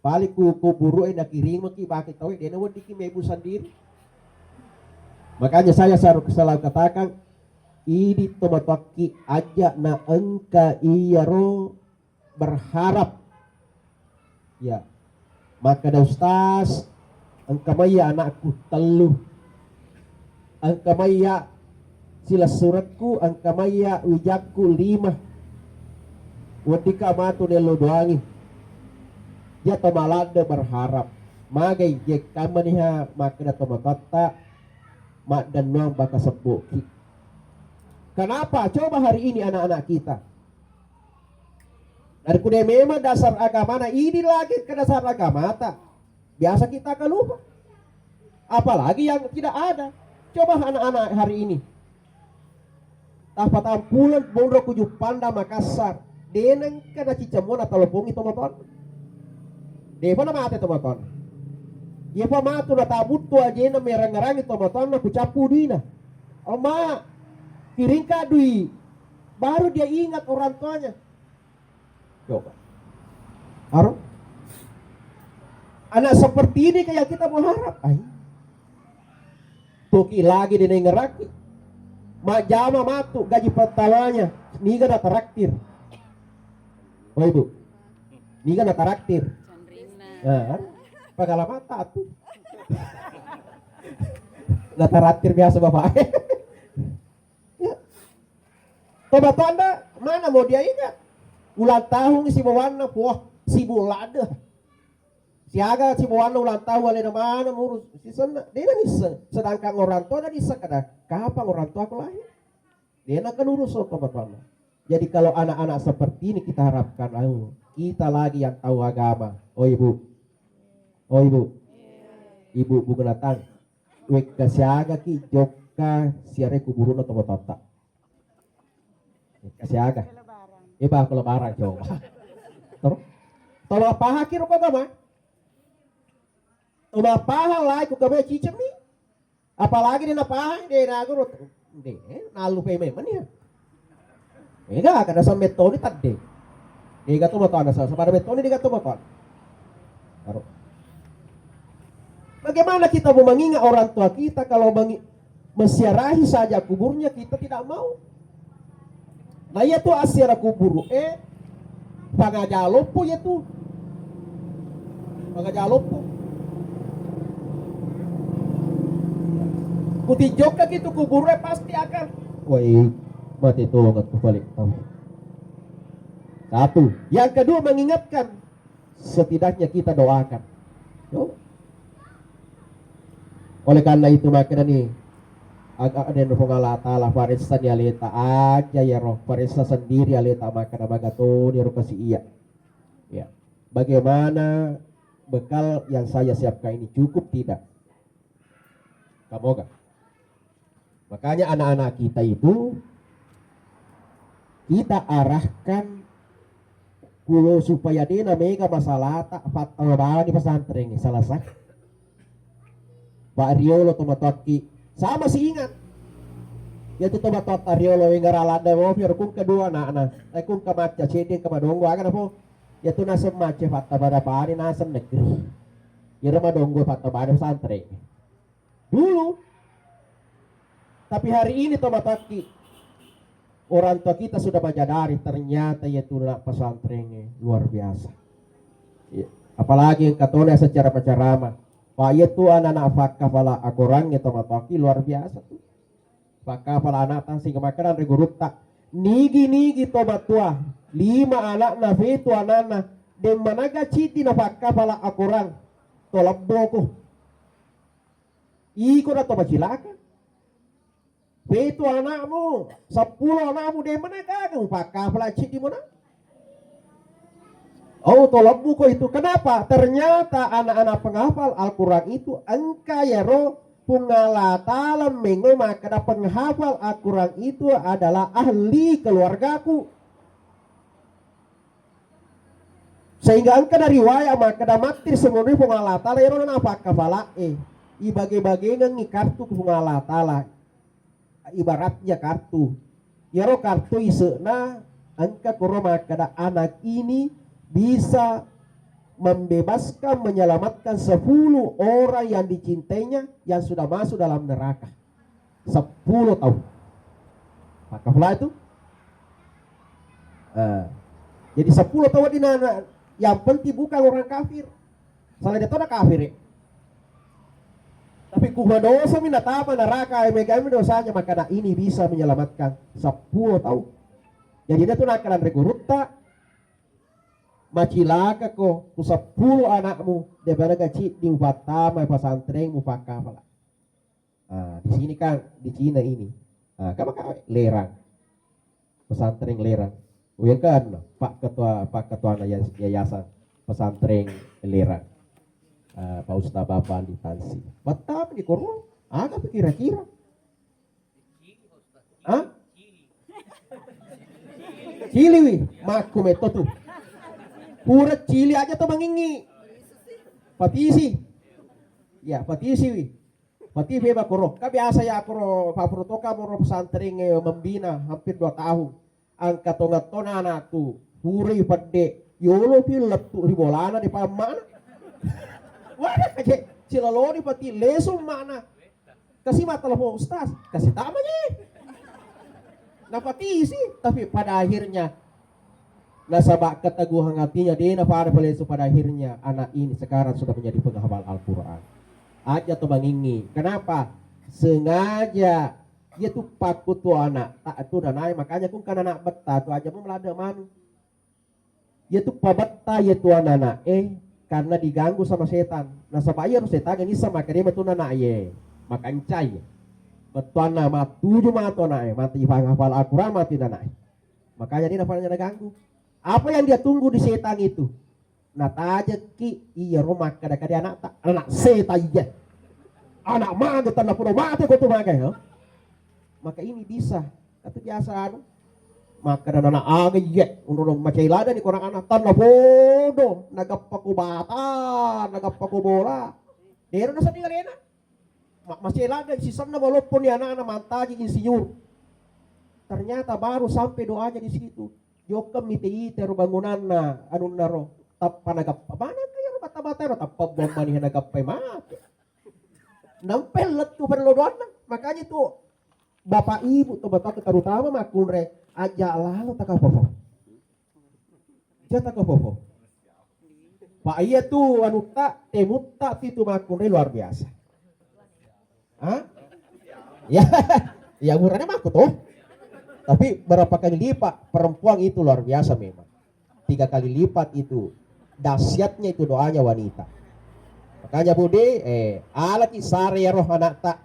Paling ku, ku buru e nakirimaki baki tau e, dena weddiki mebu sendiri. Makanya saya selalu, selalu katakan, idi tomatoakki aja na engka iyaro berharap. Ya. Makkeda ustaz, engka maiya anakku tellu. Engka maiya silessurekku, engka maiya wijakku lima. Weddika matu nello doangi. Ya to maladde berharap. Magai jekkamaniha makkeda tomatoatta maddennuang baka sebbuki. Kenapa? Coba hari ini anak-anak kita. Narekko de memang dasar agamana, idi lagi ke dasar agamata. Biasa kita akan lupa. Apalagi yang tidak ada. Coba anak-anak hari ini. Tapatampulen monro ku Juppanda Makassar. Deneng ke nacicemmo natelepongi tomatoanna. Depa namate tomatoanna. Yepa matu natabuttu ajena merang-rangi tomatoanna ku cappu duina. Oma, kiringka dui. Baru dia ingat orang tuanya. Coba. Aro? Anak seperti ini kayak kita mau harap. Ai. Toki lagi di nengeraki. Majama matu gaji pertamanya. Niga na traktir. Oh, Ibu. Niga na traktir. Nah, pagalamata tuh. Na traktir biasa Bapak. Ya. Tomatoanna, mana mau dia ingat? Ulang tahun sibawanna, wah, sibuk ladde. Siaga sibawanna ulang tahun, alena mana ngurus sisenna. Dena nisseng. Sedangkan orang tua na nisseng kada, kapan orang tua aku lahir? Dena kan urus tomatoanna. Jadi kalau anak-anak seperti ini kita harapkan, oh, kita lagi yang tahu agama. Oh, Ibu. Oh, Ibu. Ibu, Bu Genatang. Wekka siagaki jokka siare kuburuna tomatoatta. Wekka siaga. Eh, bah, kalau barang coba. Terus? Tau mapahaki ro kota mah? Tau mapaha lai ku kame cicemi. Apalagi dia napahang dia naguru. Dia nalu peme mania. Ega, kada sampai toni tadde. Ega to matoanna sa-, sapada metoni dega to matoanna. Aro. Bagaimana kita mau mengingat orang tua kita kalau mengi-, menziarahi saja kuburnya kita tidak mau? Nah, iya tu assiara kuburu, eh, pangaja loppo iya tu. Pangaja loppo. Kutijokka gitu kuburu, eh, pasti akan. Woi, mati tonga tu balik tahu. Satu. Yang kedua, mengingatkan, setidaknya kita doakan. Yo. Oleh karena itu, makanya nih, agak ada Puang Allah Ta'ala, paressa ni aleta aja ya roh, paressa sendiri aleta, makanya magatoni ro kasi iya. Ya. Bagaimana bekal yang saya siapkan ini, cukup tidak? Kamoga. Makanya anak-anak kita itu kita arahkan kulo supaya dena mega masalahta, fattama bawani pesantren, salah satu. Pak Riolo tomatoakki, sama si ingat. Ya tu tomatoatta Riolo, wengara lada mopi, kung kedua anakna, eh, kung kemacca, cedde kemadongo, aga napo. Ya tu naseng macca, fatta pada pani naseng negeri. Ira madongo fatta pada pesantren. Dulu. Tapi hari ini tomatoakki, orang tua kita sudah menyadari ternyata iya tu nak pesantren luar biasa. Iya. Apalagi yang katona secara pacarama. Pak, iya tu anak-anak fakkafala Al-Quran tomatoakki luar biasa tu. Fakkafala anakta sehingga makkeda ri gurutta, nigi-nigi tomatoa, lima anakna, fetu anakna, de managa ciddi na fakkafala Al-Quran, to lebboko. Iko na to macilaka. Fetu anakmu, seppulo anakmu, de managa mu fakkafala ciddi mona. Oh, to lebbuko itu. Kenapa? Ternyata anak-anak penghafal Al-Quran itu engka yaro Puang Allah Ta'ala mengo makkeda penghafal Al-Quran itu adalah ahli keluargaku. Sehingga engka na riwaya makkeda matti ri semonri Puang Allah Ta'ala ero na fakkafala e. Ibage-bagengengi kartu ku Puang Allah Ta'ala. Ibaratnya kartu. Iyaro kartu ise'na engka koro makkeda anak ini bisa membebaskan, menyelamatkan sepuluh orang yang dicintainya yang sudah masuk dalam neraka. Sepuluh tahun. Maka pula itu. Eh, jadi sepuluh tahun di nana, yang penting bukan orang kafir. Salah dia tahu kafir, eh. Tapi ku madosa mi natama neraka, eh, megami dosanya, maka anak ini bisa menyelamatkan sepuluh tahun. Jadi dia tu nakkalan ri gurutta, macilaka ko ku sepuluh anakmu, daripada gaci di upattama pesantren mu fakkafala. Ah, di sini kan, di Cina ini. Ah, kan maka Lerang. Pesantren Lerang. Uya kan, Pak Ketua, Pak Ketua Yayas-, Yayasan Pesantren Lerang. Ah, Pak Ustaz Bapak di Tansi. Betapa di koro? Aga kira-kira? Hah? Cili wi, makku metto tu. Pura cili aja to mangingi. Patisi. Ya, patisi wi. Pati beba koro. Ka biasa ya koro, papuro toka moro pesantren, eh, membina hampir dua tahun. Angka tonga-tona anak tu. Pura i pedde. Yolo pi lettu ri bolana di pammana. Wah, aja cilaloni pati lesung mana. Kasi mattelepon ustaz, kasi tama je. Napatisi, tapi pada akhirnya nasaba keteguhan hatinya, de napada palesu, pada akhirnya anak ini sekarang sudah menjadi penghafal Al-Quran. Aja to mangingi. Kenapa? Sengaja iya tu pakkutu anak, tak tu nanai, makanya kung kan anak betta tu aja mu melada manu. Iya tu pabetta iya tu anak-anak, eh, karena diganggu sama setan. Nasaba iya ro setan ini sama kede matu anak, eh, makancai. Bettuanna matuju matu anak, eh, mati panghafal Al-Quran mati anak, eh. Makanya dia nafalnya ganggu. Apa yang dia tunggu di setan itu? Natajekki iya ro makkada-kada anakta, anak setan iya. Anak mage tanna podo mate ko tu mage, ha? Maka ini bisa. Kata biasa anu. Makkada anak aga iya, unrono macai lada ni korang anak tanna podo, nagappa ko bata, nagappa ko bola. Dero nasenni alena. Ma-, masih lada sisenna maloppo ni anana mantaji insinyur. Ternyata baru sampai doanya di situ. Jokkang mi te ite ro bangunanna anunna ro. Tappa nagappa. Mana kaya ro bata-bata ro tappa bomba ni nagappa mate. Nampai lettu pada lo doanna. Makanya itu bapak ibu to bapak terutama makkunrai aja lalo takapapa. Jata kopopo. Pak iya tu anutta, temutta tu itu makkunrai luar biasa. Hah? Ya, ya murahnya makku tuh. Tapi berapa kali lipat perempuan itu luar biasa memang. Tiga kali lipat itu dahsyatnya itu doanya wanita. Makanya Budi, eh, alaki sare ya roh anakta.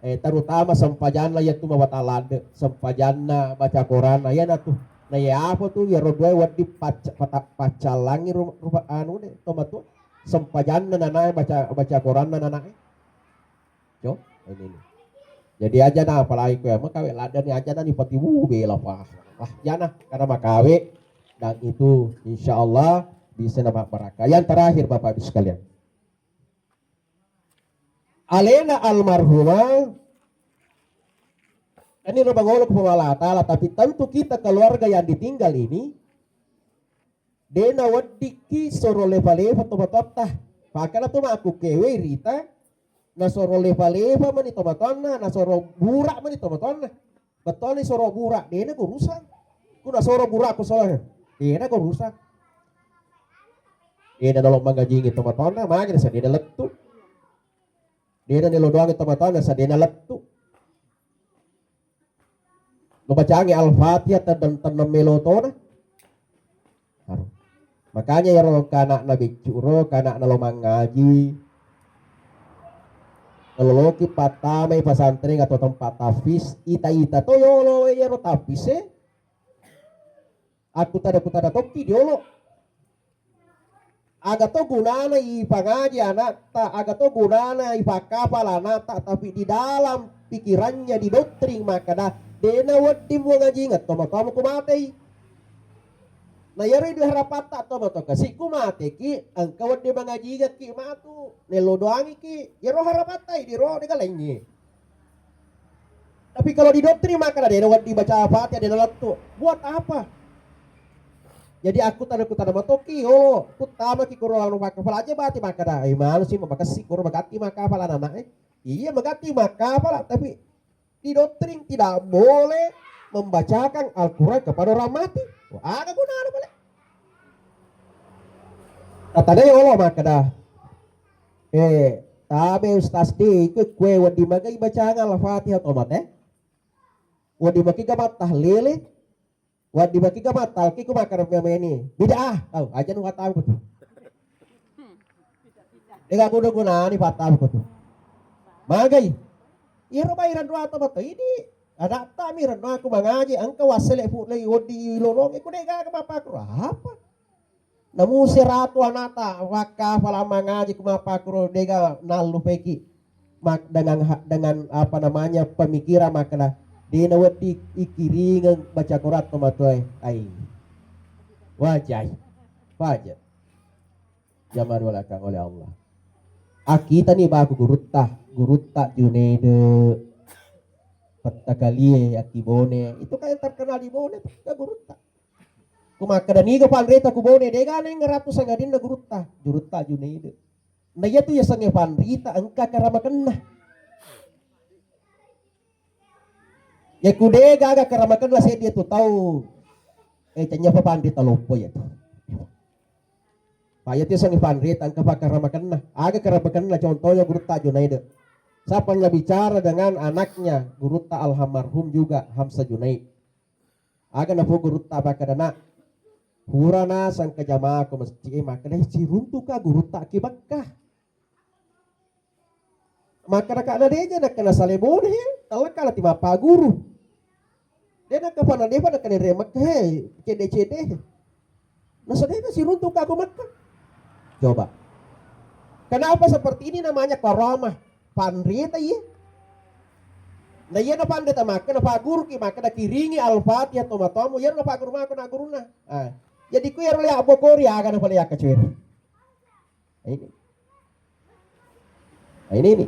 Eh, terutama sempajanna iyatu mawataladde, sempajanna baca Quranna, iyanatu. Na iya apa tu, iyaro dua wedding pacca-, pata-, paccallangi ru-, rupa-, anu de, tomatoa. Sempajanna nanae baca, baca Quranna nanae. Co, ini, ini. Jadi aja na, apalagi koe, makawe ladde ni aja na ni pati, wuh, bela pa. Ah, jana, karena makawe, dan itu insya Allah bisa nama baraka. Yang terakhir, Bapak Ibu sekalian. Alena almarhumah, ini ro bangolo ko Allah Ta'ala, tapi tentu kita keluarga yang ditinggal ini, dena weddikki soro lefa-lefa tomatoatta. Pakana tu makku kewe rita, na soro lefa-lefa mani tomatoanna, na soro burak mani tomatoanna. Bettuanna soro burak, dena ko rusak. Ku na soro burak ko solang, dena ko rusak. Dena nalo mangajingi tomatoanna, magi nasa dena lettu. Dena nelo doangi tomatoanna, nasa dena lettu. Lo bacangi Al-Fatihah tennang, tennang melo tona. Aduh. Makanya iyaro engka ana'na beccu ro, engka ana'na lo mangaji. Naloloki pattamai pesantren atau tempat tahfiz, ita-ita to yolo iyaro tahfiz e. Aku tada-, ku tada tokki diolo. Aga to gunana ipangaji anakta, aga to gunana ipakkapala anakta, tapi di dalam pikirannya didoktrin makkada, dena wedding muangajingeng tomatoamu ku matei. Na iyaro idi harapatta tomatoa kasi ku mateki, engka wedding mangajingekki matu, nello doangiki, iyaro harapatta idi ro dega laingnge. Tapi kalau didoktrin makkada dena wedding baca Fatihah, dena lettu, buat apa? Jadi aku tada-, ku tada matoki, oh, ku tamaki kuro anu makkapala aja bati makkada, eh, malu si makassi kuro magatti makkapala anak, eh. Iya, magatti makkapala, tapi didoktrin tidak boleh membacakan Al-Quran kepada orang mati. Wah, aga gunana pale. Kata dia Allah makkada, eh, tabe Ustaz di, kue, kue wedding magai bacaan Al-Fatihah to mate. Wedding makiga mattahlili, wedding makiga mattalki ku makkada meni. Bid'ah. Au, aja nu katamu tu. Dega guna-gunani pattamu tu. Magai. Iyaro bai renro atau mata ini. Ada tak mi renro aku mangaji, engka wassele pu lagi wedding ilolongi ku dega ke bapak apa? Namu seratu anata wakkafala mangaji ku mappakuro dega nallu peki mak-, dengan ha-, dengan apa namanya pemikiran makkada dena wedding ikiringeng baca Quran to matoe. Ai. Wajai. Wajar. Jama dua lakang oleh Allah. Akita ni baku gurutta, gurutta Junede. Pettakalie aki Bone. Itu kan yang terkenal di Bone, gurutta. Ku makkeda niga panrita ku Bone, dega nengngeratu sangadinna gurutta, gurutta Junaidi. Na iyatu yasengnge panrita engka karamakenna. Yaku dega aga karamakenna seddi tu tau, eh, cennya pa panrita loppo iyatu. Pa iyatu yasengnge panrita engka pa karamakenna. Aga karamakenna contohnya gurutta Junaidi. Saya pernah bicara dengan anaknya gurutta almarhum juga Hamsa Junaid. Aga napo gurutta makkeda, "Nak, purana sangka jamako masjid e." Makkeda, "Siruntuka gurutta ki Mekkah." Makkeda ka na deja nakkeda sale Bone, tallekka lati mappaguru. De nakkeda pana depa nakkeda re Mekkah he, cede-cede. Nasa dena siruntuka ko Mekkah. Coba. Kenapa seperti ini namanya karamah? Panrita iye. Na iyana panrita makkeda, napaguruki makkeda, kiringi Al-Fatihah tomatoamu, iyaro napaguru mako na gurunna. Ah. Jadi ku iyaro le abbokori aga napale yakkacueri. Ini. Nah, ini, ini.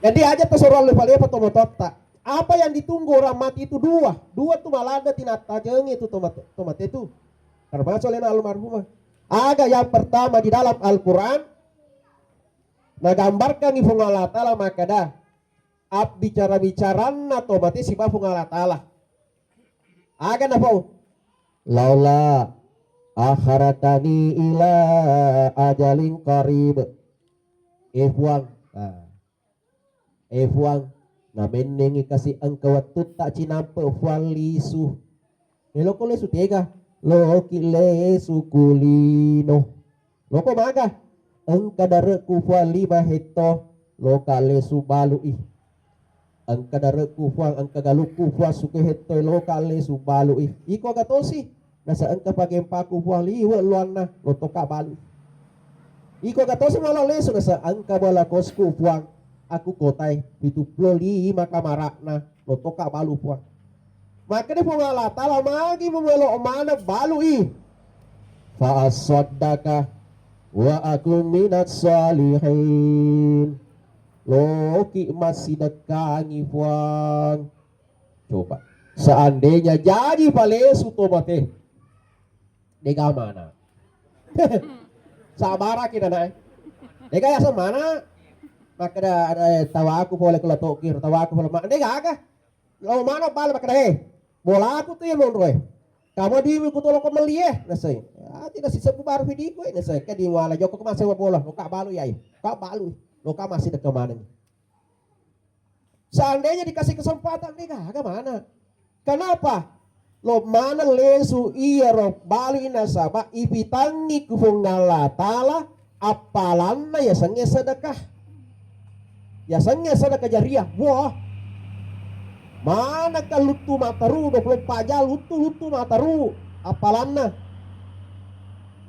Jadi aja tasoro lepa-lepa tomatoatta. Apa yang ditunggu orang mati itu dua. Dua tu maladde tinattajengi itu tomate, tomate tu. Termasuk alena almarhumah. Aga yang pertama di dalam Al-Quran, nagambarkangi Puang Allah Ta'ala makkeda, abbicara-bicaranna tomate siba Puang Allah Ta'ala. Aga napau? Laula akharatani ila ajalin qarib. Eh Puang, ah. Eh Puang, namennengi kasi engka wettutta cinampe Puang lisu. Meloko lesu tega? Loki lesu kulino. Loko maga? Engka dare'ku Puang lima hetto, loka lesu balui. Engka dare'ku Puang, engka galukku Puang suku hetto, loka lesu balui. Iko aga tosi? Nasa engka pagempaku Puang liwe luanna, lotoka balu. Iko aga tosi mala lesu, nasa engka bala kosku Puang, aku kotai pitu pulo lima kamara'na, lotoka balu Puang. Makkeda Puang Allah Ta'ala, magi mumelo mana balui. Fa asaddaka wa akun minas salihin. Loki massidekkangi Puang. Coba. Seandainya jaji palesu tomate. Dega mana? Sabaraki nana. Dega yaseng mana? Makkeda ada tawaku pole kula tokir, tawaku pole ma-, dega aga. Lao mana bale makkeda, "He, bolaku tu ya monro e. Kamu di ku toloko melli e." Nasai. Ah, tidak sisebbu baru video e. Nasai ke di wala joko kemasa bola, loka balu ya. Ka balu. Loka masih dekat mana nih? Seandainya dikasih kesempatan, dega aga mana? Kenapa? Lo mana lesu iyaro balu nasaba ipitangi ku Puang Allah Ta'ala appalanna yasengnge sedekah. Yasengnge sedekah jariah. Wah. Mana kan luttu mataru dua puluh empat jam luttu, luttu mataru appalanna.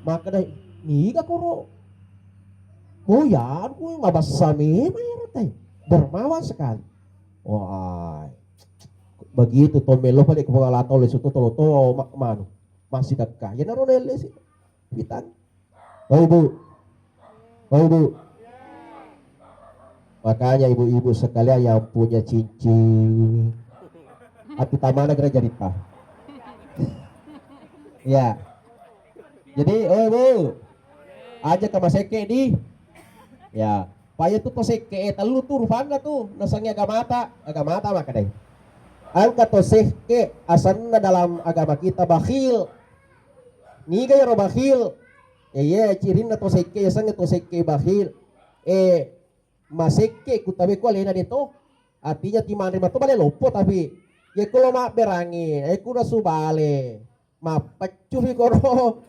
Makkeda niga koro? Oh ya, aku mabassa memang ya ratai. Dermawan sekali. Wah. Begitu to melo pale ku pengalato lesu to tolo to ma-, manu. Masih dekat. Ya naro nele sih. Pitan. Oh, Ibu. Oh, Ibu. Makanya ibu-ibu sekalian yang punya cincin. Atu tamana kira jadi tah. Ya. Jadi, oh, Ibu. Aja ke maseke di. Ya. Paya tu to sekke e tellu tu rupanna tu nasengnge agamata, agamata makkedai. Engka to sekke asenna dalam agama kita bakhil. Niga yaro bakhil? Eh, iya, cirinna to sekke, yasengnge to sekke bakhil. Eh, masekke kutabe ku alena de to. Artinya timanre mato bale loppo, tapi ye kulo mabberangi, eh, kuna subale. Mappeccufi koro.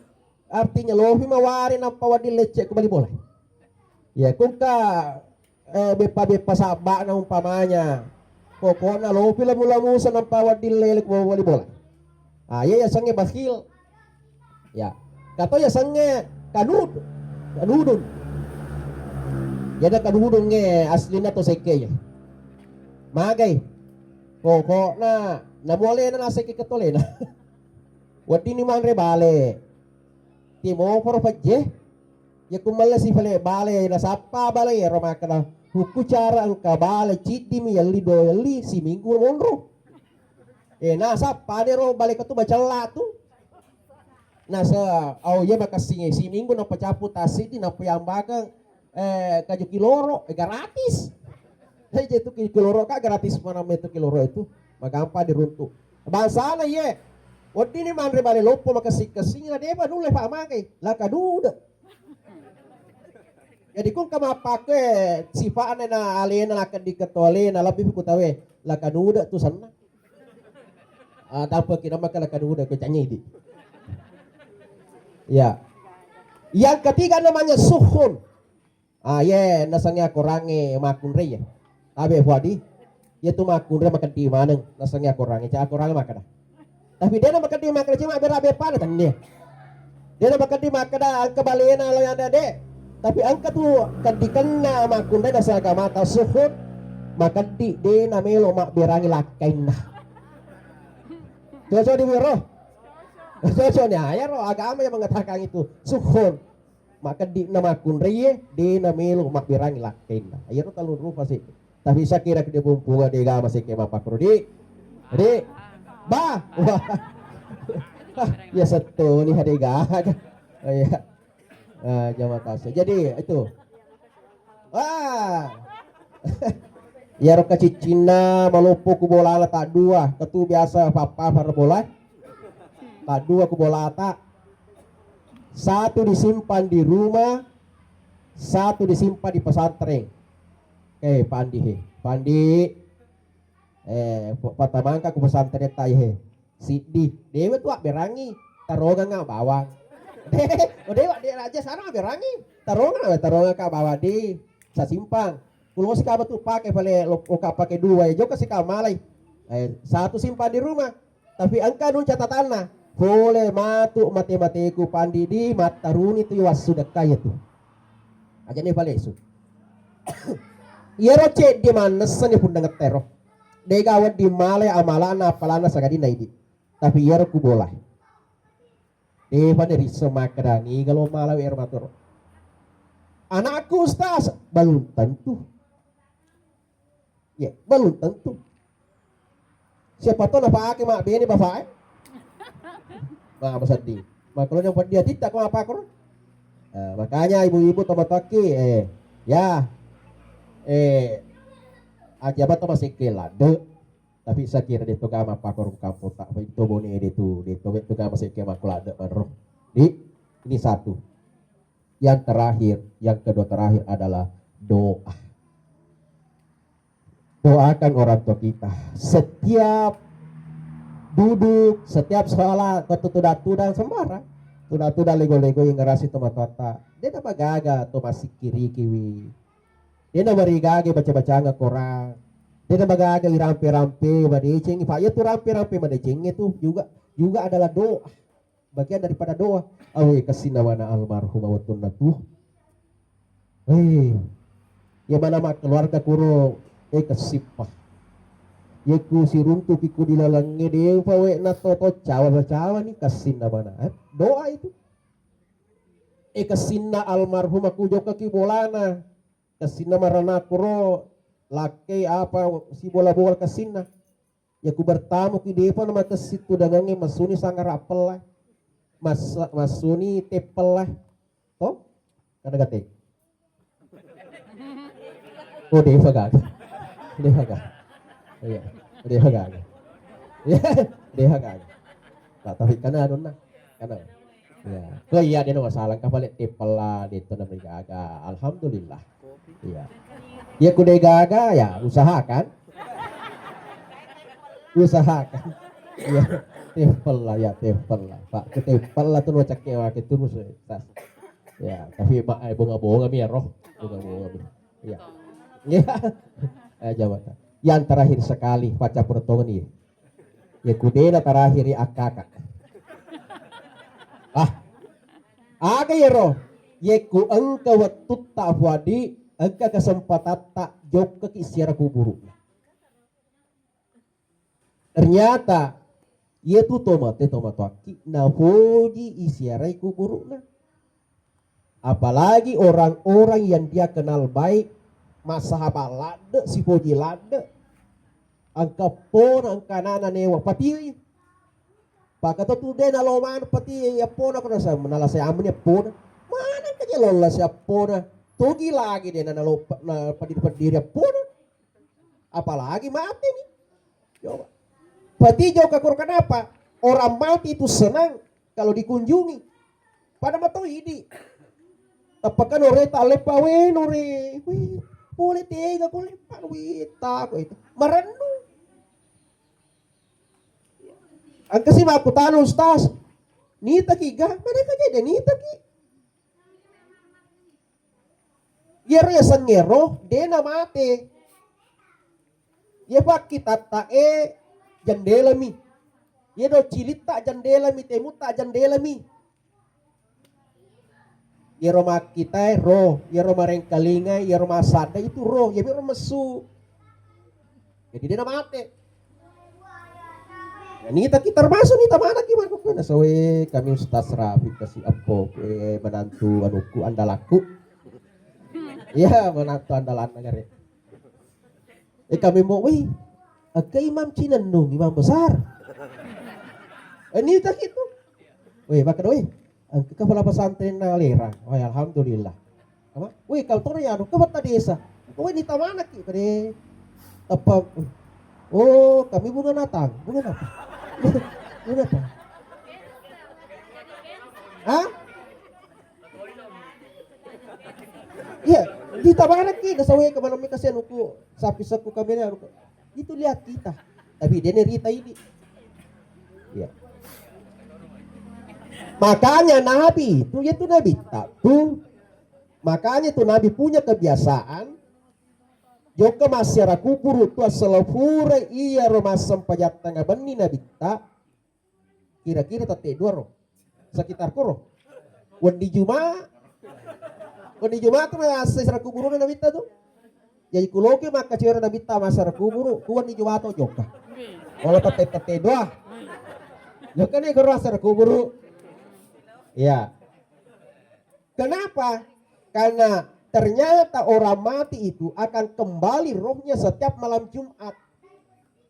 Artinya lofi mawari nappa wedding lecce ku bali bola. Ya, kungka eh, beppa-beppa sabba'na umpamanya. Pokokna lopi lamu-lamusa nampa wedding lele ku bawang wali bola. Ah, iya yasengnge bakhil. Ya. Kato yasengnge kanud-, kanudun. Jadi kanudun nge aslinna to sekke ya. Magai. Pokokna namualena nasekke ketolena. Wedding ni manre bale. Timoporo pejje. Yakku mella sifale bale, nasappa bale ero makkeda, hukku cara engka bale ciddimi yelli do yelli siminggu monro. Eh, nasappa dero bale ketu bacella tu. Nasa, oh iya makassinge siminggu nappa cappu tassiddi nappa yambakeng, eh, kaju kiloro, eh, gratis. Hei, je tu ki-, kiloro ka gratis mana metu kiloro itu. Magampa diruntu. Bangsana iye. Weddini manre bale loppo makessing-kessing na depa nulle pa makai. La kaduda. Jadi kung kamappake sifa'na na alena na keddi keto alena lebbi ku tawe. La kaduda tu senna. Ah, tampa ki namaka la kaduda ko canyidi. Ya. Yang ketiga namanya suhun. Ah, ye, nasengnge akorangnge makkunrai ye. Tabe fuadi. Ye tu makkunrai makeddi maneng, nasengnge akorangnge, ca akorangnge makkeda. Tapi dena makeddi makkeda cuma bera bepana tenne. Dena makeddi makkeda engka balena lo yang dade. Tapi engka tu keddi kenna makkunrai nasa agamata suhud makeddi dena melo mabberangi lakkainna. Cocok di wiro. Cocok ni ayaro agama yang mengatakan itu suhud. Makkeddi'na makkunraie, de namelo mabberangi lakkainna. Iyaro tellu rupa seddi. Tapi sakira kedebung punga dega masih kema pakro di. Di. Bah. Wah. Ya setoni hadega. Iya. Eh, jama kasih. Jadi itu. Wah. Iyaro kaciccinna maloppo ku bolana tak dua, ketu biasa papa para bola. Tak dua ku bolata. Satu disimpan di rumah, satu disimpan di pesantren. Eh, Pandi he. Pandi. Eh, pa-, patamangka ku pesantren tai he. Siddi. Dewa tu abberangi. Tarongang bawang. De, oh, dewa, de, raja sana abberangi. Tarongang, tarongang ka bawang di sasimpang. Kulo sika tu pake pale lo-, loka pake dua ya. Jokka sika malai. Eh, satu simpan di rumah. Tapi engka nu catatanna, pole matu mate-mateku Pandi di mattaruni tu wassu dekka iya tu. Aja ni palesu. Iyaro ceddi mannessa ni punna ngettero. Dega wedding male amalana apalana sagadinna idi. Tapi iyaro ku bola. Depa ni risso makkeda niga lo mala ero matoro. Anakku Ustaz, belum tentu. Ya, belum tentu. Siapa tahu napake mabbene bapak eh. Nah, maseddi. Makanya peddi atitta ko apa ko. Nah, makanya ibu-ibu tomatoakki eh ya eh aja apa to masih kelade. Tapi saya kira dia tu kama pakor kampung tak itu bone dia tu dia tu tu kama saya kira makul ada manro. Di ini satu. Yang terakhir, yang kedua terakhir adalah doa. Doakan orang tua kita. Setiap duduk, setiap sholat, kau tuh tudah-tudah sembarang. Tudah-tudah lego-lego yang ngerasi tomatoatta. Dia tak bagaga tuh masih kiri kiwi. Dia nak beri gage baca-baca nggak Quran. Dia nak bagaga irampe-rampe madeceng. Pak ya tuh rampe-rampe madecengnya tuh juga juga adalah doa. Bagian daripada doa. Awe kessinna mana almarhum awattunna tu. Eh, ya mana mak keluarga kuro eh kesippa. Ya ku siruntu piku di lalangnge de pawe na toto cawa cawa ni kessinna mana. Eh, doa itu. Eh kessinna almarhum aku jokka ki bolana. Kessinna marana kuro lakkei apa si bola-bola kessinna. Ya ku bertamu ki depa na makessing tu dangangnge masuni sangara pella. Mas-, masuni teppella. To? Kada gate. Oh, depa gaga. Depa gaga. Iya. Depa gaga. Iya, depa gaga. Nah, tapi kana anunna. Kana. Ya. Ko iya de na masalah ka pale teppella de to na gaga. Alhamdulillah. Iya. Ya ku de gaga ya usahakan. Usahakan. Iya. Teppella ya teppella. Pak ke teppella tu no cakke wake terus. Ya, tapi mak eh, bunga-bunga mi ya roh. Bunga-bunga mi. Iya. Iya. Eh jawab. Yang terakhir sekali pacar pertongan iya. Ya kudena terakhir ya akaka. Ah, aga yero? Yekku engka wettutta fuadi, engka kesempatatta jokkaki siara kuburu'na. Ternyata yetu tomate tomatoakki nafoji isiarai kuburu'na. Apalagi orang-orang yang dia kenal baik, massahabat ladde, sipoji ladde, engka pona engka nana newa patiwi. Pakato tu de nalo mana pati appona ko nasa nala sai amni appona. Mana kaja lolla si appona. Togi lagi de nalo na pediri-pediri appona. Apalagi mati nih. Coba. Pati jauh kakor kenapa? Orang mati itu senang kalau dikunjungi. Pada matau idi. Apakah nore tale pawe nore. Wih, boleh tega boleh pak wita ko itu. Marennu. Engkasi makkutana Ustaz, nitaki ga? Mereka jadi nitaki. Iyaro yasengngero dena mate. Iya pakkitatta e jandelami. Iya do cilitta jandelami, temutta jandelami. Iyaro makkitae ro, iyaro marengkalingai, iyaro massadda itu ro, iyami ro messu. Jadi dia mate. Nah, nita kita termasuk nita mana ki mako kena soe kami Ustaz Rafi kasi appo eh, menantu anukku andalakku. Iya, menantu andalan negara. Eh, kami mau, wih, engka imam cinennung, imam besar. Eh, ini tak itu. Wih, maka wih, engka kepala pesantren na lerang. Wih, alhamdulillah. Apa? Wih, kau toro ya, kau kepala desa. Kau ini tamanaki, pada apa? Oh, kami bunga natang, bunga apa? Bunga apa? Hah? Iya, di tabaraki, da sawe ke malam kasihan uku, sapi seku kamera uku. Itu lihat kita. Tapi dia ni rita ini. Iya. Makanya Nabi itu, yaitu Nabi tak tuh. Makanya itu Nabi punya kebiasaan jokka massiara kuburu tu assalafure iya ro massempajang tengnga benni Nabi tak Kira-kira tette dua ro. Sekitar koro. Wenni Juma. Wenni Juma tu mai assai sara kuburuna Nabitta tu. Jadi kuloki makkacero Nabitta massara kuburu, ku wenni Juma to jokka. Wala tette-tette dua. Jokka ni koro assara kuburu. Ya. Kenapa? Karena ternyata orang mati itu akan kembali rohnya setiap malam Jumat.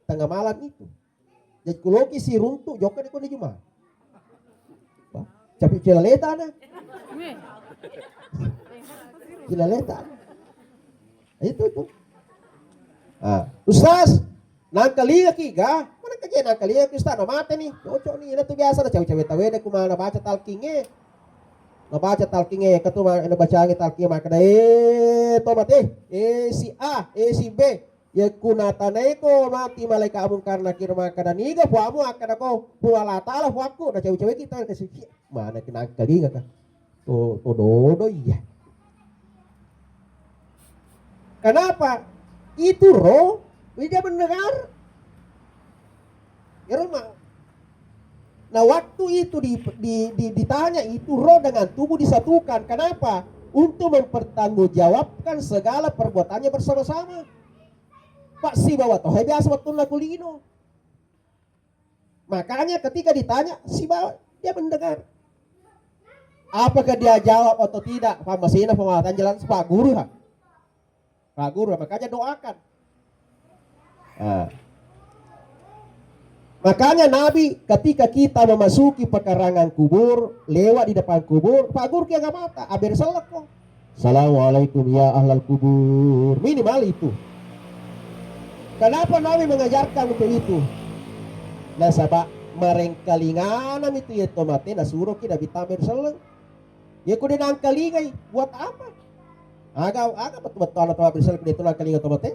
Tengah malam itu. Jadi kuloki siruntu jokka ni koni Juma. Wah, capi cilaleta na. Cilaleta. Itu tu. Ah, Ustaz, nangkalinga ki ga? Mana kaje nangkalinga ki Ustaz, na mate ni. Cocok ni, itu biasa na cawe-cawe tawede kumana baca talkinge. Na baca talkinge, ketu ma-, na bacangi talkinge makkeda, eh, to mate, eh, si A, eh, si B. Yakku natanaiko mati malaika mungkar nakir makkeda, niga puamu? Akkeda ko, Puang Allah Ta'ala puakku. Na cawe-cawe kita kasih mana kenangkalinga ka. To, to dodo iya. Kenapa? Itu roh, dia mendengar. Ero ma-, nah, waktu itu di, di, di, ditanya itu, roh dengan tubuh disatukan. Kenapa? Untuk mempertanggungjawabkan segala perbuatannya bersama-sama. Pak, sibawa tohe biasa wettunna kulino. Makanya ketika ditanya, sibawa dia mendengar. Apakah dia jawab atau tidak? Pamasena pemawatan jalan Pak Guru, ha? Pak Guru, makanya doakan. Ah. Makanya Nabi ketika kita memasuki pekarangan kubur, lewat di depan kubur, Pak Guru ki agamata, aber selekko. Assalamualaikum ya ahlal kubur. Minimal itu. Kenapa Nabi mengajarkan untuk itu? Nasaba marengkalinganami tu yetto mate nasuro ki Nabi tambe ri selleng. Yeko de nangkalingai, buat apa? Aga, aga betul-betul ana tambe ri selleng de to nangkalinga to mate.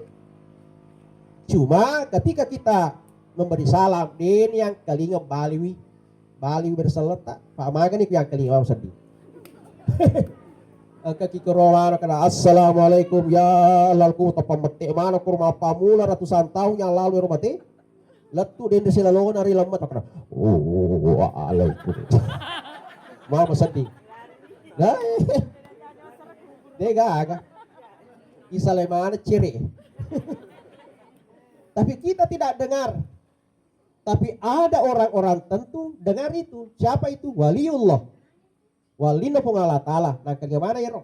Cuma ketika kita memberi salam, de ni yang kalinga baliwi. Bali berselletta, Pak, magani ku yang kelima seddi. Engka ki koro lana kana, "Assalamualaikum ya lalku," tappa mette mana koro mappamula ratusan tahun yang lalu ero mate. Lettu dende silalona ri lemmet, makana, "Oh, waalaikum." Mama seddi. Nah, de gaga. Isale mana ciri. Tapi kita tidak dengar. Tapi ada orang-orang tentu dengar itu. Siapa itu? Waliullah. Walinna Puang Allah Ta'ala. Nangkalinga mana yero?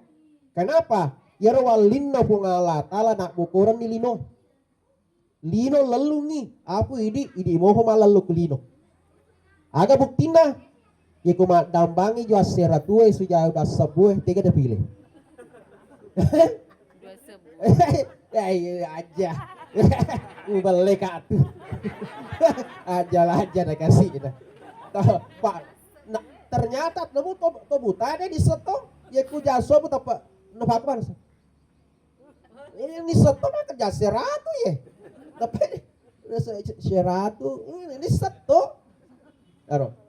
Kenapa? Yero walinna Puang Allah Ta'ala nabbokorenni lino. Lino lellungi. Apa idi? Idi moho malellu ku lino. Aga buktinna? Yeko maddambangi jo assera tuwe sujau dassebue, tega dapile. Dua sebu. Ya, iya aja. Ubelle ka tu. Aja lah, aja na kasih kita. Toh, Pak. Nah, ternyata nemu to, to buta de di seto. Yeko jaso bu tapa. Napa aku bangsa? Ini seto mah kerja seratu ye. Tapi se-, se-, seratu ini, ini seto. Aro.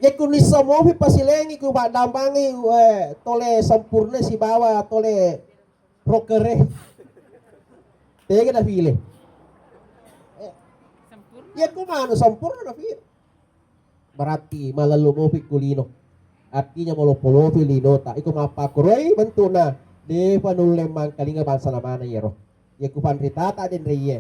Yekku nissa mopi pasilengi ku maddambangi, we, tole sempurna sibawa tole rokere. Tega na file. Eh, yekku manu sempurna na file. Berarti malellu mopi ku lino. Artinya maloppo mopi linota. Iko mappakkoroi bentukna. Depa nulle mangkalinga bangsa namana yero. Yekku panritata denre iye.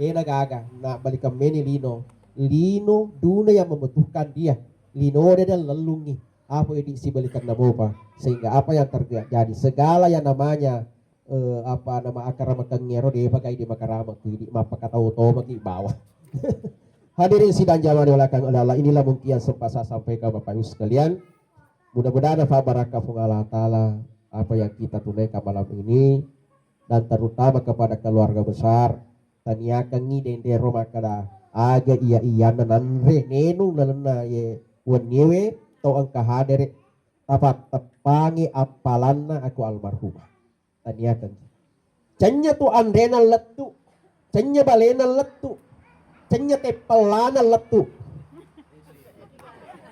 Dena gaga. Na balikan meni lino. Lino duna yang membutuhkan dia. Lino de dan lellungi. Apa idi sibalikan namopa. Sehingga apa yang terjadi. Segala yang namanya eh, apa nama akaramakengngero, depa gai di makarama ku idi, mappakatau tomaki bawang. Hadirin sidang jamaah dimuliakan oleh Allah, inilah mungkin yang sempat saya sampaikan Bapak Ibu sekalian. Mudah-mudahan dapat barakah Puang Allah Ta'ala apa yang kita tunaikan malam ini, dan terutama kepada keluarga besar. Taniakangngi dendero makkada, aga iya-iyanna nanre nenung nanenna ye wenniewe tau engka hadere, tapatteppangi appalanna aku almarhumah. Taniakangngi. Cennya tu anrena lettu, cennya balena lettu, cennya teppellana lettu.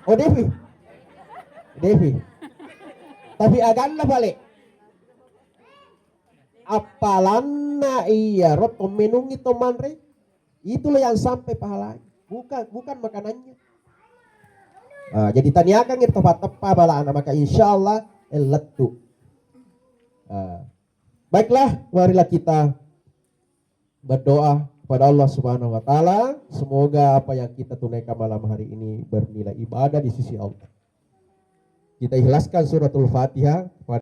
Oh, Devi. Devi. Tapi aganna pale. Appalanna iyaro to menungngi to manre, itulah yang sampai pahalanya, bukan, bukan makanannya. Ah, jadi taniakangngi teppa-teppa balana, maka insya Allah, eh, lettu. Ah, baiklah, marilah kita berdoa kepada Allah Subhanahu wa Ta'ala. Semoga apa yang kita tunaikan malam hari ini bernilai ibadah di sisi Allah. Kita ikhlaskan suratul Fatihah kepada